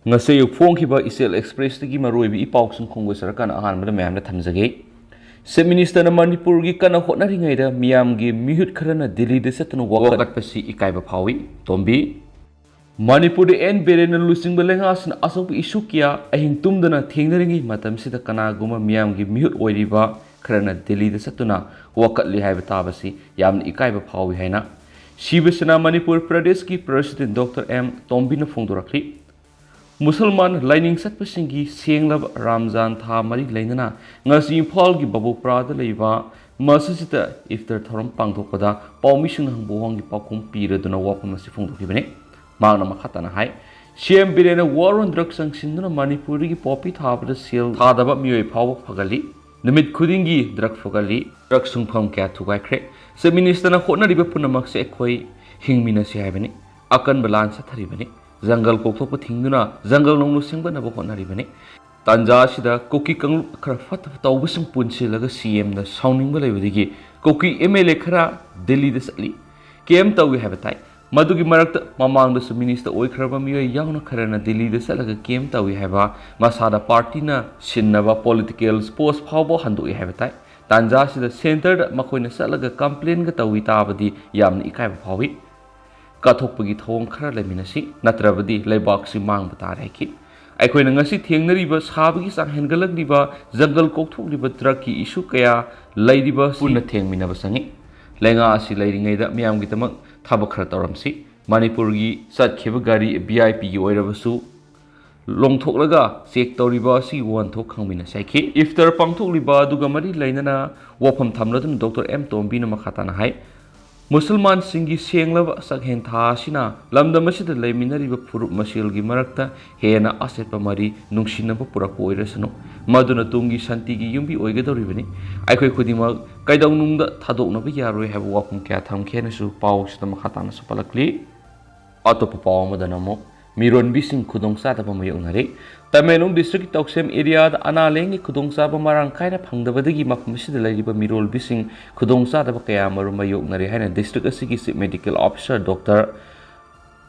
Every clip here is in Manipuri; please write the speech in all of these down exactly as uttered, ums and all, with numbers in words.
ꯉꯁꯤ ꯑꯌꯨꯛ ꯐꯣꯡꯈꯤꯕ ꯏꯆꯦꯜ ꯑꯦꯛꯁꯄ꯭ꯔꯦꯁꯇꯒꯤ ꯃꯔꯨꯑꯣꯏꯕ ꯏ ꯄꯥꯎꯁꯤꯡ ꯈꯣꯝꯒꯠꯆꯔꯀꯥꯟꯗ ꯑꯍꯥꯟꯕꯗ ꯃꯌꯥꯝꯗ ꯊꯝꯖꯒꯦ꯫ ꯆꯤꯐ ꯃꯤꯅꯤꯁꯇꯔꯅ ꯃꯅꯤꯄꯨꯔꯒꯤ ꯀꯟꯅ ꯍꯣꯠꯅꯔꯤꯉꯩꯗ ꯃꯤꯌꯥꯝꯒꯤ ꯃꯤꯍꯨꯠ ꯈꯔꯅ ꯗꯤꯜꯂꯤꯗ ꯆꯠꯇꯨꯅ ꯋꯥꯀꯠꯄꯁꯤ ꯏꯀꯥꯏꯕ ꯐꯥꯎꯏ꯫ ꯇꯣꯝꯕꯤ꯫ ꯃꯅꯤꯄꯨꯔꯗ ꯑꯦꯟ ꯕꯤꯔꯦꯟꯅ ꯂꯨꯆꯤꯡꯕ ꯂꯩꯉꯥꯛꯁꯤꯅ ꯑꯆꯧꯕ ꯏꯁꯨ ꯀꯌꯥ ꯑꯍꯤꯡ ꯇꯨꯝꯗꯅ ꯊꯦꯡꯅꯔꯤꯉꯩ ꯃꯇꯝꯁꯤꯗ ꯀꯅꯥꯒꯨꯝꯕ ꯃꯤꯌꯥꯝꯒꯤ ꯃꯤꯍꯨꯠ ꯑꯣꯏꯔꯤꯕ ꯈꯔꯅ ꯗꯤꯜꯂꯤꯗ ꯆꯠꯇꯨꯅ ꯋꯥꯀꯠꯂꯤ ꯍꯥꯏꯕ ꯇꯥꯕꯁꯤ ꯌꯥꯝꯅ ꯏꯀꯥꯏꯕ ꯐꯥꯎꯏ ꯍꯥꯏꯅ ꯁꯤꯕ ꯁꯦꯅꯥ ꯃꯅꯤꯄꯨꯔ ꯄ꯭ꯔꯗꯦꯁꯀꯤ ꯄ꯭ꯔꯁꯤꯗꯦꯟ ꯗꯣꯛꯇꯔ ꯑꯦꯝ ꯇꯣꯝꯕꯤꯅ ꯐꯣꯡꯗꯣꯔꯛꯂꯤ꯫ ꯃꯨꯁꯜꯃꯥꯟ ꯂꯥꯏꯅꯤꯡ ꯆꯠꯄꯁꯤꯡꯒꯤ ꯁꯦꯡꯂꯕ ꯔꯥꯝꯖꯥꯟ ꯊꯥ ꯃꯔꯤ ꯂꯩꯅꯅ ꯉꯁꯤ ꯏꯝꯐꯥꯜꯒꯤ ꯕꯕꯨꯄ꯭ꯔꯥꯗ ꯂꯩꯕ ꯃꯁꯖꯤꯗꯇ ꯏꯐꯇꯔ ꯊꯧꯔꯝ ꯄꯥꯡꯊꯣꯛꯄꯗ ꯄꯥꯎꯃꯤꯁꯤꯡꯅ ꯍꯪꯕ ꯋꯥꯍꯪꯒꯤ ꯄꯥꯎꯈꯨꯝ ꯄꯤꯔꯗꯨꯅ ꯋꯥꯐꯝ ꯑꯁꯤ ꯐꯣꯡꯗꯣꯛꯈꯤꯕꯅꯤ꯫ ꯃꯍꯥꯛꯅ ꯃꯈꯥ ꯇꯥꯅ ꯍꯥꯏ, ꯁꯤ ꯑꯦꯝ ꯕꯤꯔꯦꯟꯅ ꯋꯥꯔ ꯑꯣꯟ ꯗ꯭ꯔꯒ ꯆꯪꯁꯤꯟꯗꯨꯅ ꯃꯅꯤꯄꯨꯔꯗꯒꯤ ꯄꯣꯄꯤ ꯊꯥꯕꯗ ꯁꯦꯜ ꯊꯥꯗꯕ ꯃꯤꯑꯣꯏ ꯐꯥꯎꯕ ꯐꯒꯠꯂꯤ꯫ ꯅꯨꯃꯤꯠ ꯈꯨꯗꯤꯡꯒꯤ ꯗ꯭ꯔꯒ ꯐꯒꯠꯂꯤ꯫ ꯗ꯭ꯔꯒ ꯁꯨꯡꯐꯝ ꯀꯌꯥ ꯊꯨꯒꯥꯏꯈ꯭ꯔꯦ꯫ ꯆꯤꯐ ꯃꯤꯅꯤꯁꯇꯔꯅ ꯍꯣꯠꯅꯔꯤꯕ ꯄꯨꯝꯅꯃꯛꯁꯦ ꯑꯩꯈꯣꯏ ꯍꯤꯡꯃꯤꯟꯅꯁꯤ ꯍꯥꯏꯕꯅꯤ꯫ ꯑꯀꯟꯕ ꯂꯥꯟ ꯆꯠꯊꯔꯤꯕꯅꯤ꯫ ꯖꯪꯒꯜ ꯀꯣꯛꯊꯣꯛꯄ ꯊꯤꯡꯗꯨꯅ ꯖꯪꯒꯜ ꯅꯧꯅ ꯁꯦꯝꯒꯠꯅꯕ ꯍꯣꯠꯅꯔꯤꯕꯅꯤ꯫ ꯇꯥꯟꯖꯥ ꯑꯁꯤꯗ ꯀꯨꯀꯤ ꯀꯥꯡꯂꯨꯞ ꯈꯔ ꯐꯠꯇꯕ ꯇꯧꯕꯁꯤꯡ ꯄꯨꯟꯁꯤꯜꯂꯒ ꯁꯤ ꯑꯦꯝꯗ ꯁꯥꯎꯅꯤꯡꯕ ꯂꯩꯕꯗꯒꯤ ꯀꯨꯀꯤ ꯑꯦꯝ ꯑꯦꯜ ꯑꯦ ꯈꯔ ꯗꯤꯜꯂꯤꯗ ꯆꯠꯂꯤ꯫ ꯀꯦꯝ ꯇꯧꯏ ꯍꯥꯏꯕ ꯇꯥꯏ꯫ ꯃꯗꯨꯒꯤ ꯃꯔꯛꯇ ꯃꯃꯥꯡꯗꯁꯨ ꯃꯤꯅꯤꯁꯇꯔ ꯑꯣꯏꯈ꯭ꯔꯕ ꯃꯤꯑꯣꯏ ꯌꯥꯎꯅ ꯈꯔꯅ ꯗꯤꯜꯂꯤꯗ ꯆꯠꯂꯒ ꯀꯦꯝ ꯇꯧꯏ ꯍꯥꯏꯕ, ꯃꯁꯥꯗ ꯄꯥꯔꯇꯤꯅ ꯁꯤꯟꯅꯕ ꯄꯣꯂꯤꯇꯤꯀꯦꯜ ꯄꯣꯁ ꯐꯥꯎꯕ ꯍꯟꯗꯣꯛꯏ ꯍꯥꯏꯕ ꯇꯥꯏ꯫ ꯇꯥꯟꯖꯥ ꯑꯁꯤꯗ ꯁꯦꯟꯇꯔꯗ ꯃꯈꯣꯏꯅ ꯆꯠꯂꯒ ꯀꯝꯄ꯭ꯂꯦꯟꯒ ꯇꯧꯏ ꯇꯥꯕꯗꯤ ꯌꯥꯝꯅ ꯏꯀꯥꯏꯕ ꯐꯥꯎꯏ꯫ ꯀꯠꯊꯣꯛꯄꯒꯤ ꯊꯧꯑꯣꯡ ꯈꯔ ꯂꯩꯃꯤꯟꯅꯁꯤ, ꯅꯠꯇ꯭ꯔꯕꯗꯤ ꯂꯩꯕꯥꯛꯁꯤ ꯃꯥꯡꯕ ꯇꯥꯔꯦ ꯍꯥꯏꯈꯤ꯫ ꯑꯩꯈꯣꯏꯅ ꯉꯁꯤ ꯊꯦꯡꯅꯔꯤꯕ ꯁꯥꯕꯒꯤ ꯆꯥꯡ ꯍꯦꯟꯒꯠꯂꯛꯂꯤꯕ, ꯖꯪꯒꯜ ꯀꯣꯛꯊꯣꯛꯂꯤꯕ, ꯗ꯭ꯔꯒꯀꯤ ꯏꯁꯨ ꯀꯌꯥ ꯂꯩꯔꯤꯕ ꯑꯁꯤ ꯄꯨꯟꯅ ꯊꯦꯡꯃꯤꯟꯅꯕ ꯆꯪꯏ꯫ ꯂꯩꯉꯥꯛ ꯑꯁꯤ ꯂꯩꯔꯤꯉꯩꯗ ꯃꯤꯌꯥꯝꯒꯤꯗꯃꯛ ꯊꯕꯛ ꯈꯔ ꯇꯧꯔꯝꯁꯤ꯫ ꯃꯅꯤꯄꯨꯔꯒꯤ ꯆꯠꯈꯤꯕ ꯒꯥꯔꯤ ꯚꯤ ꯑꯥꯏ ꯄꯤꯒꯤ ꯑꯣꯏꯔꯕꯁꯨ ꯂꯣꯡꯊꯣꯛꯂꯒ ꯆꯦꯛ ꯇꯧꯔꯤꯕ ꯑꯁꯤ ꯋꯥꯍꯟꯊꯣꯛ ꯈꯪꯃꯤꯟꯅꯁꯤ ꯍꯥꯏꯈꯤ꯫ ꯏꯐꯇꯔ ꯄꯥꯡꯊꯣꯛꯂꯤꯕ ꯑꯗꯨꯒ ꯃꯔꯤ ꯂꯩꯅꯅ ꯋꯥꯐꯝ ꯊꯝꯂꯗꯨꯅ ꯗꯣꯛꯇꯔ ꯑꯦꯝ ꯇꯣꯝꯕꯤꯅ ꯃꯈꯥ ꯇꯥꯅ ꯍꯥꯏ, ꯃꯨꯁꯜꯃꯥꯟꯁꯤꯡꯒꯤ ꯁꯦꯡꯂꯕ ꯆꯥꯛꯍꯦꯟ ꯊꯥ ꯑꯁꯤꯅ ꯂꯝꯗꯝ ꯑꯁꯤꯗ ꯂꯩꯃꯤꯟꯅꯔꯤꯕ ꯐꯨꯔꯨꯞ ꯃꯁꯦꯜꯒꯤ ꯃꯔꯛꯇ ꯍꯦꯟꯅ ꯑꯆꯦꯠꯄ ꯃꯔꯤ, ꯅꯨꯡꯁꯤꯅꯕ ꯄꯨꯔꯛꯄ ꯑꯣꯏꯔꯁꯅꯨ꯫ ꯃꯗꯨꯅ ꯇꯨꯡꯒꯤ ꯁꯥꯟꯇꯤꯒꯤ ꯌꯨꯝꯕꯤ ꯑꯣꯏꯒꯗꯧꯔꯤꯕꯅꯤ꯫ ꯑꯩꯈꯣꯏ ꯈꯨꯗꯤꯡꯃꯛ ꯀꯩꯗꯧꯅꯨꯡꯗ ꯊꯥꯗꯣꯛꯅꯕ ꯌꯥꯔꯣꯏ ꯍꯥꯏꯕ ꯋꯥꯐꯝ ꯀꯌꯥ ꯊꯝꯈꯤ ꯍꯥꯏꯅꯁꯨ ꯄꯥꯎꯁꯤꯗ ꯃꯈꯥ ꯇꯥꯅꯁꯨ ꯄꯜꯂꯛꯂꯤ꯫ ꯑꯇꯣꯞꯄ ꯄꯥꯎ ꯑꯃꯗꯅ ꯑꯃꯨꯛ ꯃꯤꯔꯣꯟꯕꯤꯁꯤꯡ ꯈꯨꯗꯣꯡꯆꯥꯗꯕ ꯃꯥꯌꯣꯛꯅꯔꯦ꯫ ꯇꯃꯦꯡꯂꯣꯡ ꯗꯤꯁꯇ꯭ꯔꯤꯛꯀꯤ ꯇꯧꯁꯦꯝ ꯑꯦꯔꯤꯌꯥꯗ ꯑꯅꯥ ꯂꯥꯌꯦꯡꯒꯤ ꯈꯨꯗꯣꯡꯆꯥꯕ ꯃꯔꯥꯡ ꯀꯥꯏꯅ ꯐꯪꯗꯕꯗꯒꯤ ꯃꯐꯝ ꯑꯁꯤꯗ ꯂꯩꯔꯤꯕ ꯃꯤꯔꯣꯜꯕꯤꯁꯤꯡ ꯈꯨꯗꯣꯡꯆꯥꯗꯕ ꯀꯌꯥ ꯑꯃꯔꯣꯝ ꯃꯥꯌꯣꯛꯅꯔꯦ ꯍꯥꯏꯅ ꯗꯤꯁꯇ꯭ꯔꯤꯛ ꯑꯁꯤꯒꯤ chief medical officer doctor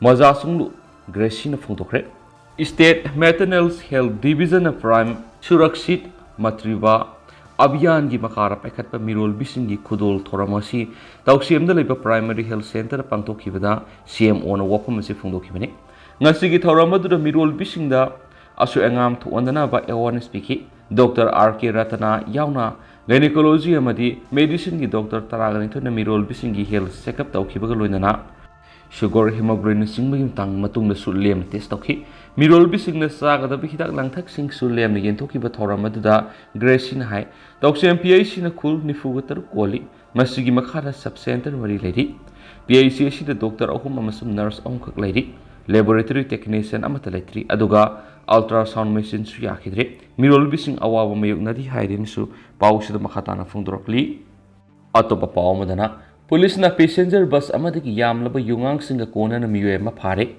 Majasunglu ꯒ꯭ꯔꯦꯁꯤꯅ ꯐꯣꯡꯗꯣꯛꯈ꯭ꯔꯦ꯫ State Maternal Health Division ꯅ Prime Surakshit Matribha Abhiyan ꯒꯤ ꯃꯈꯥꯗ ꯄꯥꯏꯈꯠꯄ ꯃꯤꯔꯣꯜꯕꯤꯁꯤꯡꯒꯤ ꯈꯨꯗꯣꯜ ꯊꯧꯔꯝ ꯑꯁꯤ ꯇꯧꯁꯦꯝꯗ ꯂꯩꯕ Primary Health Centre ꯗ ꯄꯥꯡꯊꯣꯛꯈꯤꯕꯗ C M O ꯅ ꯋꯥꯐꯝ ꯑꯁꯤ ꯐꯣꯡꯗꯣꯛꯈꯤꯕꯅꯤ꯫ ꯉꯁꯤꯒꯤ ꯊꯧꯔꯝ ꯑꯗꯨꯗ ꯃꯤꯔꯣꯜꯕꯤꯁꯤꯡꯗ ꯑꯁꯣꯏ ꯑꯉꯥꯝ ꯊꯣꯛꯍꯟꯗꯅꯕ awareness ꯄꯤꯈꯤ꯫ Doctor R K Ratana ꯌꯥꯎꯅ Gynecology ꯑꯃꯗꯤ Medicine ꯒꯤ doctor ꯇꯔꯥꯒ ꯅꯤꯊꯣꯏꯅ ꯃꯤꯔꯣꯜꯕꯤꯁꯤꯡꯒꯤ health checkup ꯇꯧꯈꯤꯕꯒ ꯂꯣꯏꯅꯅ sugar, hemoglobin ꯅꯆꯤꯡꯕꯒꯤ ꯃꯇꯥꯡ ꯃꯇꯨꯡꯗꯁꯨ ꯂꯦꯝꯅ test ꯇꯧꯈꯤ꯫ ꯃꯤꯔꯣꯜꯕꯤꯁꯤꯡꯅ ꯆꯥꯒꯗꯕ ꯍꯤꯗꯥꯛ ꯂꯥꯡꯊꯛꯁꯤꯡꯁꯨ ꯂꯦꯝꯅ ꯌꯦꯟꯊꯣꯛꯈꯤꯕ ꯊꯧꯔꯝ ꯑꯗꯨꯗ Grace ꯅ ꯍꯥꯏ, ꯇꯧꯁꯦꯝ P H C ꯅ ꯈꯨꯜ ꯅꯤꯐꯨꯒ ꯇꯔꯨꯛ ꯀꯣꯜꯂꯤ꯫ ꯃꯁꯤꯒꯤ ꯃꯈꯥꯗ sub centre ꯃꯔꯤ ꯂꯩꯔꯤ꯫ P H C ꯑꯁꯤꯗ doctor ꯑꯍꯨꯝ ꯑꯃꯁꯨꯡ nurse ꯑꯍꯨꯝꯈꯛ ꯂꯩꯔꯤ꯫ Laboratory technician ꯑꯃꯠꯇ ꯂꯩꯇ꯭ꯔꯤ, ꯑꯗꯨꯒ ultrasound machine ꯁꯨ ꯌꯥꯈꯤꯗ꯭ꯔꯦ꯫ ꯃꯤꯔꯣꯜꯕꯤꯁꯤꯡ ꯑꯋꯥꯕ ꯃꯥꯌꯣꯛꯅꯔꯤ ꯍꯥꯏꯗꯨꯅꯁꯨ ꯄꯥꯎꯁꯤꯗ ꯃꯈꯥ ꯇꯥꯅ ꯐꯣꯡꯗꯣꯔꯛꯂꯤ꯫ ꯑꯇꯣꯞꯄ ꯄꯥꯎ ꯑꯃꯗꯅ, ꯄꯨꯂꯤꯁꯅ passenger bus ꯑꯃꯗꯒꯤ ꯌꯥꯝꯂꯕ ꯌꯨꯉꯥꯡꯁꯤꯡꯒ ꯀꯣꯟꯅꯅ ꯃꯤꯑꯣꯏ ꯑꯃ ꯐꯥꯔꯦ꯫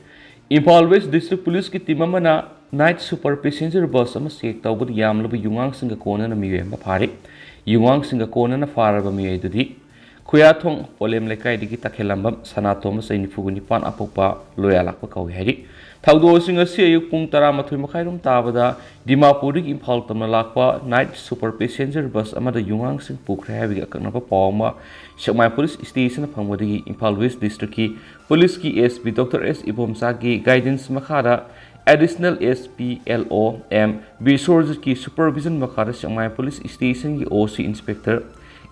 ꯏꯝꯐꯥꯜ West District Police ꯀꯤ team ꯑꯃꯅ night super passenger bus ꯑꯃ check ꯇꯧꯕꯗ ꯌꯥꯝꯂꯕ ꯌꯨꯉꯥꯡꯁꯤꯡꯒ ꯀꯣꯟꯅꯅ ꯃꯤꯑꯣꯏ ꯑꯃ ꯐꯥꯔꯦ꯫ ꯌꯨꯉꯥꯡꯁꯤꯡꯒ ꯀꯣꯟꯅꯅ ꯐꯥꯔꯕ ꯃꯤꯑꯣꯏ ꯑꯗꯨꯗꯤ ꯈꯨꯌꯥꯊꯣꯡ ꯄꯣꯂꯦꯝ ꯂꯩꯀꯥꯏꯗꯒꯤ ꯇꯈꯦꯜꯂꯝꯕꯝ ꯁꯅꯥꯇꯣꯝꯕ, ꯆꯍꯤ ꯅꯤꯐꯨꯒ ꯅꯤꯄꯥꯟ, ꯑꯄꯣꯛꯄ ꯂꯣꯌꯥꯂꯥꯛꯄ ꯀꯧꯏ ꯍꯥꯏꯔꯤ꯫ ꯊꯧꯗꯣꯛ ꯑꯁꯤꯡ ꯑꯁꯤ ꯑꯌꯨꯛ ꯄꯨꯡ ꯇꯔꯥꯃꯥꯊꯣꯏ ꯃꯈꯥꯏꯔꯣꯝ ꯇꯥꯕꯗ ꯗꯤꯃꯥꯄꯨꯔꯗꯒꯤ ꯏꯝꯐꯥꯜ ꯇꯝꯅ ꯂꯥꯛꯄ night super passenger bus ꯑꯃꯗ ꯌꯨꯉꯥꯡꯁꯤꯡ ꯄꯨꯈ꯭ꯔꯦ ꯍꯥꯏꯕꯒꯤ ꯑꯀꯛꯅꯕ ꯄꯥꯎ ꯑꯃ ꯁꯦꯛꯃꯥꯏ Police Station ꯅ ꯐꯪꯕꯗꯒꯤ ꯏꯝꯐꯥꯜ West District ꯀꯤ Police ꯀꯤ S P Doctor S ꯏꯕꯣꯝꯆꯥꯒꯤ guidance ꯃꯈꯥꯗ Additional S P L O M ꯕꯤꯁ꯭ꯋꯔꯖꯤꯠꯀꯤ supervision ꯃꯈꯥꯗ ꯁꯦꯛꯃꯥꯏ Police Station ꯒꯤ O C Inspector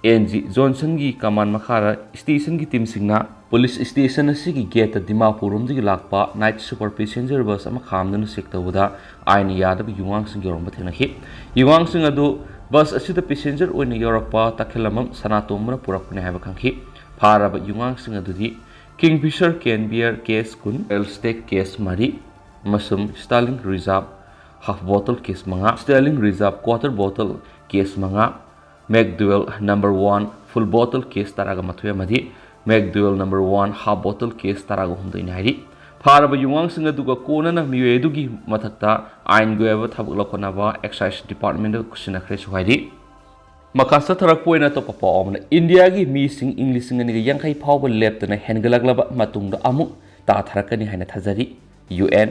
N G Johnson ꯒꯤ command ꯃꯈꯥꯗ station ꯒꯤ team ꯁꯤꯡꯅ police station ꯑꯁꯤꯒꯤ gate ꯇ ꯗꯤꯃꯥꯄꯨꯔ ꯔꯣꯝꯗꯒꯤ ꯂꯥꯛꯄ night super passenger bus ꯑꯃ ꯈꯥꯝꯗꯨꯅ check ꯇꯧꯕꯗ ꯑꯥꯏꯟꯅ ꯌꯥꯗꯕ ꯌꯨꯉꯥꯡꯁꯤꯡ ꯌꯧꯔꯝꯕ ꯊꯦꯡꯅꯈꯤ꯫ ꯌꯨꯉꯥꯡꯁꯤꯡ ꯑꯗꯨ bus ꯑꯁꯤꯗ passenger ꯑꯣꯏꯅ ꯌꯧꯔꯛꯄ ꯇꯈꯦꯜꯂꯝꯕꯝ ꯁꯅꯥꯇꯣꯝꯕꯅ ꯄꯨꯔꯛꯄꯅꯤ ꯍꯥꯏꯕ ꯈꯪꯈꯤ꯫ ꯐꯥꯔꯕ ꯌꯨꯉꯥꯡꯁꯤꯡ ꯑꯗꯨꯗꯤ Kingfisher can beer case ꯀꯨꯟ, L Stack case ꯃꯔꯤ ꯑꯃꯁꯨꯡ Sterling Reserve half bottle case ꯃꯉꯥ, Sterling Reserve quarter bottle case ꯃꯉꯥ, McDowell number one full bottle case ꯇꯔꯥꯒ ꯃꯥꯊꯣꯏ ꯑꯃꯗꯤ McDowell number one half bottle case ꯇꯔꯥꯒ ꯍꯨꯝꯗꯣꯏꯅꯤ ꯍꯥꯏꯔꯤ꯫ ꯐꯥꯔꯕ ꯌꯨꯉꯥꯡꯁꯤꯡ ꯑꯗꯨꯒ ꯀꯣꯟꯅꯅ ꯃꯤꯑꯣꯏ ꯑꯗꯨꯒꯤ ꯃꯊꯛꯇ ꯑꯥꯏꯟꯒꯤ ꯑꯣꯏꯕ ꯊꯕꯛ ꯂꯧꯈꯠꯅꯕ Excise Department ꯇ ꯈꯨꯠꯁꯤꯟꯅꯈ꯭ꯔꯦꯁꯨ ꯍꯥꯏꯔꯤ꯫ ꯃꯈꯥ ꯆꯠꯊꯔꯛꯄ ꯑꯣꯏꯅ ꯑꯇꯣꯞꯄ ꯄꯥꯎ ꯑꯃꯅ, ꯏꯟꯗꯤꯌꯥꯒꯤ ꯃꯤꯁꯤꯡ ꯏꯪ ꯂꯤꯁꯤꯡ ꯑꯅꯤꯒ ꯌꯥꯡꯈꯩ ꯐꯥꯎꯕ ꯂꯦꯞꯇꯅ ꯍꯦꯟꯒꯠꯂꯛꯂꯕ ꯃꯇꯨꯡꯗ ꯑꯃꯨꯛ ꯇꯥꯊꯔꯛꯀꯅꯤ ꯍꯥꯏꯅ ꯊꯥꯖꯔꯤ꯫ U N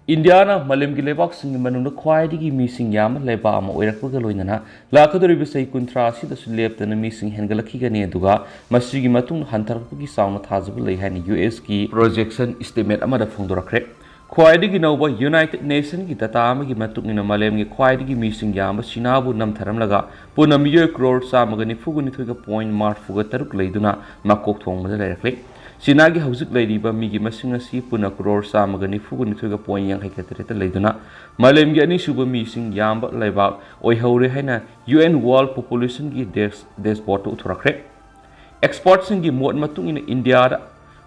ꯏꯟꯗꯤꯌꯥꯅ ꯃꯥꯂꯦꯝꯒꯤ ꯂꯩꯕꯥꯛꯁꯤꯡꯒꯤ ꯃꯅꯨꯡꯗ ꯈ꯭ꯋꯥꯏꯗꯒꯤ ꯃꯤꯁꯤꯡ ꯌꯥꯝꯕ ꯂꯩꯕꯥꯛ ꯑꯃ ꯑꯣꯏꯔꯛꯄꯒ ꯂꯣꯏꯅꯅ, ꯂꯥꯛꯀꯗꯧꯔꯤꯕ ꯆꯍꯤ ꯀꯨꯟꯊ꯭ꯔꯥ ꯑꯁꯤꯗꯁꯨ ꯂꯦꯞꯇꯅ ꯃꯤꯁꯤꯡ ꯍꯦꯟꯒꯠꯂꯛꯈꯤꯒꯅꯤ, ꯑꯗꯨꯒ ꯃꯁꯤꯒꯤ ꯃꯇꯨꯡ ꯍꯟꯊꯔꯛꯄꯒꯤ ꯆꯥꯎꯅ ꯊꯥꯖꯕ ꯂꯩ ꯍꯥꯏꯅ ꯌꯨ ꯑꯦꯁꯀꯤ projection estimate ꯑꯃꯗ ꯐꯣꯡꯗꯣꯔꯛꯈ꯭ꯔꯦ꯫ ꯈ꯭ꯋꯥꯏꯗꯒꯤ ꯅꯧꯕ ꯌꯨꯅꯥꯏꯇꯦꯗ ꯅꯦꯁꯟꯒꯤ data ꯑꯃꯒꯤ ꯃꯇꯨꯡ ꯏꯟꯅ, ꯃꯥꯂꯦꯝꯒꯤ ꯈ꯭ꯋꯥꯏꯗꯒꯤ ꯃꯤꯁꯤꯡ ꯌꯥꯝꯕ ꯆꯤꯅꯥꯕꯨ ꯅꯝꯊꯔꯝꯂꯒ, ꯄꯨꯟꯅ ꯃꯤꯑꯣꯏ ꯀ꯭ꯔꯣꯔ ꯆꯥꯝꯃꯒ ꯅꯤꯐꯨꯒ ꯅꯤꯊꯣꯏꯒ point ꯃꯔꯤꯐꯨꯒ ꯇꯔꯨꯛ ꯂꯩꯗꯨꯅ ꯃꯀꯣꯛ ꯊꯣꯡꯕꯗ ꯂꯩꯔꯛꯂꯤ꯫ ꯆꯤꯅꯥꯒꯤ ꯍꯧꯖꯤꯛ ꯂꯩꯔꯤꯕ ꯃꯤꯒꯤ ꯃꯁꯤꯡ ꯑꯁꯤ ꯄꯨꯟꯅ ꯀ꯭ꯔꯣꯔ ꯆꯥꯝꯃꯒ ꯅꯤꯐꯨꯒ ꯅꯤꯊꯣꯏꯒ point ꯌꯥꯡꯈꯩꯒ ꯇꯔꯦꯠꯇ ꯂꯩꯗꯨꯅ, ꯃꯥꯂꯦꯝꯒꯤ ꯑꯅꯤꯁꯨꯕ ꯃꯤꯁꯤꯡ ꯌꯥꯝꯕ ꯂꯩꯕꯥꯛ ꯑꯣꯏꯍꯧꯔꯦ ꯍꯥꯏꯅ ꯌꯨ ꯑꯦꯟ World Populationꯒꯤ ꯗꯦꯁ-, dashboardꯇ ꯎꯠꯊꯣꯔꯛꯈ꯭ꯔꯦ꯫ Expertꯁꯤꯡꯒꯤ ꯃꯣꯠ ꯃꯇꯨꯡ ꯏꯟꯅ, ꯏꯟꯗꯤꯌꯥꯗ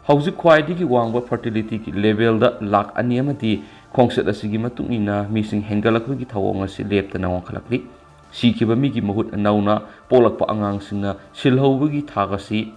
ꯍꯧꯖꯤꯛ ꯈ꯭ꯋꯥꯏꯗꯒꯤ ꯋꯥꯡꯕ fertilityꯒꯤ levelꯗ ꯂꯥꯛ ꯑꯅꯤ ꯑꯃꯗꯤ ꯈꯣꯡꯆꯠ ꯑꯁꯤꯒꯤ ꯃꯇꯨꯡ ꯏꯟꯅ ꯃꯤꯁꯤꯡ ꯍꯦꯟꯒꯠꯂꯛꯄꯒꯤ ꯊꯧꯑꯣꯡ ꯑꯁꯤ ꯂꯦꯞꯇꯅ ꯋꯥꯡꯈꯠꯂꯛꯂꯤ꯫ ꯁꯤꯈꯤꯕ ꯃꯤꯒꯤ ꯃꯍꯨꯠ ꯅꯧꯅ ꯄꯣꯛꯂꯛꯄ ꯑꯉꯥꯡꯁꯤꯡꯅ ꯁꯤꯜꯍꯧꯕꯒꯤ ꯊꯥꯛ ꯑꯁꯤ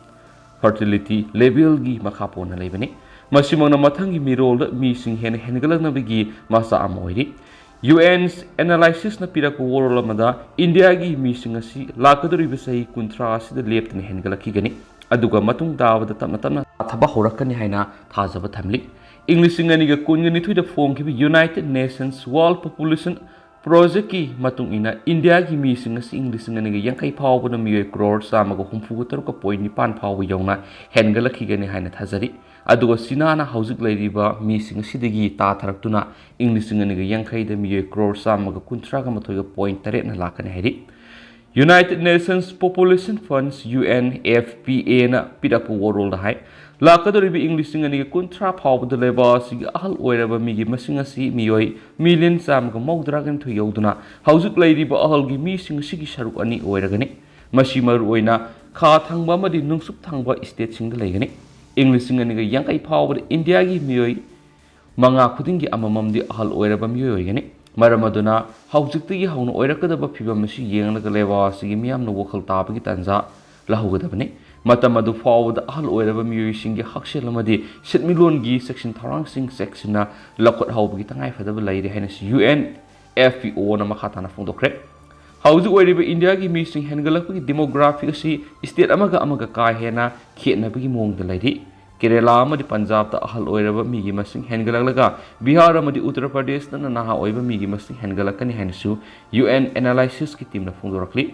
fertility levelꯒꯤ ꯃꯈꯥ ꯄꯣꯟꯅ ꯂꯩꯕꯅꯤ꯫ ꯃꯁꯤꯃꯛꯅ ꯃꯊꯪꯒꯤ ꯃꯤꯔꯣꯜꯗ ꯃꯤꯁꯤꯡ ꯍꯦꯟꯅ ꯍꯦꯟꯒꯠꯂꯛꯅꯕꯒꯤ ꯃꯆꯥꯛ ꯑꯃ ꯑꯣꯏꯔꯤ꯫ ꯌꯨ ꯑꯦꯟ Analysisꯅ ꯄꯤꯔꯛꯄ ꯋꯥꯔꯣꯜ ꯑꯃꯗ, ꯏꯟꯗꯤꯌꯥꯒꯤ ꯃꯤꯁꯤꯡ ꯑꯁꯤ ꯂꯥꯛꯀꯗꯧꯔꯤꯕ ꯆꯍꯤ ꯀꯨꯟꯊ꯭ꯔꯥ ꯑꯁꯤꯗ ꯂꯦꯞꯇꯅ ꯍꯦꯟꯒꯠꯂꯛꯈꯤꯒꯅꯤ, ꯑꯗꯨꯒ ꯃꯇꯨꯡ ꯇꯥꯕꯗ ꯇꯞꯅ ꯇꯞꯅ ꯍꯟꯊꯕ ꯍꯧꯔꯛꯀꯅꯤ ꯍꯥꯏꯅ ꯊꯥꯖꯕ ꯊꯝꯂꯤ꯫ ꯏꯪ ꯂꯤꯁꯤꯡ ꯑꯅꯤꯒ ꯀꯨꯟꯒ ꯅꯤꯊꯣꯏꯗ ꯐꯣꯡꯈꯤꯕ United Nations World Population Projectꯀꯤ ꯃꯇꯨꯡ ꯏꯟꯅ, ꯏꯟꯗꯤꯌꯥꯒꯤ ꯃꯤꯁꯤꯡ ꯑꯁꯤ ꯏꯪ ꯂꯤꯁꯤꯡ ꯑꯅꯤꯒ ꯌꯥꯡꯈꯩ ꯐꯥꯎꯕꯗ ꯃꯤꯑꯣꯏ ꯀ꯭ꯔꯣꯔ ꯆꯥꯝꯃꯒ ꯍꯨꯝꯐꯨꯒ ꯇꯔꯨꯛꯀ point ꯅꯤꯄꯥꯟ ꯐꯥꯎꯕ ꯌꯧꯅ ꯍꯦꯟꯒꯠꯂꯛꯈꯤꯒꯅꯤ ꯍꯥꯏꯅ ꯊꯥꯖꯔꯤ꯫ ꯑꯗꯨꯒ ꯆꯤꯅꯥꯅ ꯍꯧꯖꯤꯛ ꯂꯩꯔꯤꯕ ꯃꯤꯁꯤꯡ ꯑꯁꯤꯗꯒꯤ ꯇꯥꯊꯔꯛꯇꯨꯅ ꯏꯪ ꯂꯤꯁꯤꯡ ꯑꯅꯤꯒ ꯌꯥꯡꯈꯩꯗ ꯃꯤꯑꯣꯏ ꯀ꯭ꯔꯣꯔ ꯆꯥꯝꯃꯒ ꯀꯨꯟꯊ꯭ꯔꯥꯒ ꯃꯥꯊꯣꯏꯒ point ꯇꯔꯦꯠꯅ ꯂꯥꯛꯀꯅꯤ ꯍꯥꯏꯔꯤ꯫ United Nations Population Funds, UNFPAꯅ ꯄꯤꯔꯛꯄ ꯋꯥꯔꯣꯜꯗ ꯍꯥꯏ, ꯂꯥꯛꯀꯗꯧꯔꯤꯕ ꯏꯪ ꯂꯤꯁꯤꯡ ꯑꯅꯤꯒ ꯀꯨꯟꯊ꯭ꯔꯥ ꯐꯥꯎꯕꯗ ꯂꯩꯕꯥꯛ ꯑꯁꯤꯒꯤ ꯑꯍꯜ ꯑꯣꯏꯔꯕ ꯃꯤꯒꯤ ꯃꯁꯤꯡ ꯑꯁꯤ ꯃꯤꯑꯣꯏ ꯃꯤꯂꯤꯌꯟ ꯆꯥꯝꯃꯒ ꯃꯧꯗ꯭ꯔꯥꯒ ꯅꯤꯊꯣꯏ ꯌꯧꯗꯨꯅ, ꯍꯧꯖꯤꯛ ꯂꯩꯔꯤꯕ ꯑꯍꯜꯒꯤ ꯃꯤꯁꯤꯡ ꯑꯁꯤꯒꯤ ꯁꯔꯨꯛ ꯑꯅꯤ ꯑꯣꯏꯔꯒꯅꯤ꯫ ꯃꯁꯤ ꯃꯔꯨꯑꯣꯏꯅ ꯈꯥ ꯊꯪꯕ ꯑꯃꯗꯤ ꯅꯣꯡꯆꯨꯞ ꯊꯪꯕ stateꯁꯤꯡꯗ ꯂꯩꯒꯅꯤ꯫ ꯏꯪ ꯂꯤꯁꯤꯡ ꯑꯅꯤꯒ ꯌꯥꯡꯈꯩ ꯐꯥꯎꯕꯗ ꯏꯟꯗꯤꯌꯥꯒꯤ ꯃꯤꯑꯣꯏ ꯃꯉꯥ ꯈꯨꯗꯤꯡꯒꯤ ꯑꯃꯃꯝꯗꯤ ꯑꯍꯜ ꯑꯣꯏꯔꯕ ꯃꯤꯑꯣꯏ ꯑꯣꯏꯒꯅꯤ꯫ ꯃꯔꯝ ꯑꯗꯨꯅ, ꯍꯧꯖꯤꯛꯇꯒꯤ ꯍꯧꯅ ꯑꯣꯏꯔꯛꯀꯗꯕ ꯐꯤꯕꯝ ꯑꯁꯤ ꯌꯦꯡꯂꯒ ꯂꯩꯕꯥꯛ ꯑꯁꯤꯒꯤ ꯃꯤꯌꯥꯝꯅ ꯋꯥꯈꯜ ꯇꯥꯕꯒꯤ ꯇꯥꯟꯖꯥ ꯂꯧꯍꯧꯒꯗꯕꯅꯤ꯫ ꯃꯇꯝ ꯑꯗꯨ ꯐꯥꯎꯕꯗ ꯑꯍꯜ ꯑꯣꯏꯔꯕ ꯃꯤꯑꯣꯏꯁꯤꯡꯒꯤ ꯍꯛꯁꯦꯜ ꯑꯃꯗꯤ ꯁꯦꯟꯃꯤꯠꯂꯣꯟꯒꯤ ꯆꯦꯛꯁꯤꯟ ꯊꯧꯔꯥꯡꯁꯤꯡ ꯆꯦꯛꯁꯤꯟꯅ ꯂꯧꯈꯠꯍꯧꯕꯒꯤ ꯇꯉꯥꯏꯐꯗꯕ ꯂꯩꯔꯦ ꯍꯥꯏꯅꯁꯨ UNFPAꯅ ꯃꯈꯥ ꯇꯥꯅ ꯐꯣꯡꯗꯣꯛꯈ꯭ꯔꯦ꯫ ꯍꯧꯖꯤꯛ ꯑꯣꯏꯔꯤꯕ ꯏꯟꯗꯤꯌꯥꯒꯤ ꯃꯤꯁꯤꯡ ꯍꯦꯟꯒꯠꯂꯛꯄꯒꯤ demography ꯑꯁꯤ state ꯑꯃꯒ ꯑꯃꯒ ꯀꯥ ꯍꯦꯟꯅ ꯈꯦꯠꯅꯕꯒꯤ ꯃꯑꯣꯡꯗ ꯂꯩꯔꯤ꯫ ꯀꯦꯔꯦꯂꯥ ꯑꯃꯗꯤ ꯄꯟꯖꯥꯕꯇ ꯑꯍꯜ ꯑꯣꯏꯔꯕ ꯃꯤꯒꯤ ꯃꯁꯤꯡ ꯍꯦꯟꯒꯠꯂꯛꯂꯒ ꯕꯤꯍꯥꯔ ꯑꯃꯗꯤ ꯎꯠꯇꯔ ꯄ꯭ꯔꯗꯦꯁꯇꯅ ꯅꯍꯥ ꯑꯣꯏꯕ ꯃꯤꯒꯤ ꯃꯁꯤꯡ ꯍꯦꯟꯒꯠꯂꯛꯀꯅꯤ ꯍꯥꯏꯅꯁꯨ ꯌꯨ ꯑꯦꯟ ꯑꯦꯅꯥꯂꯥꯏꯁꯤꯁꯀꯤ ꯇꯤꯝꯅ ꯐꯣꯡꯗꯣꯔꯛꯂꯤ꯫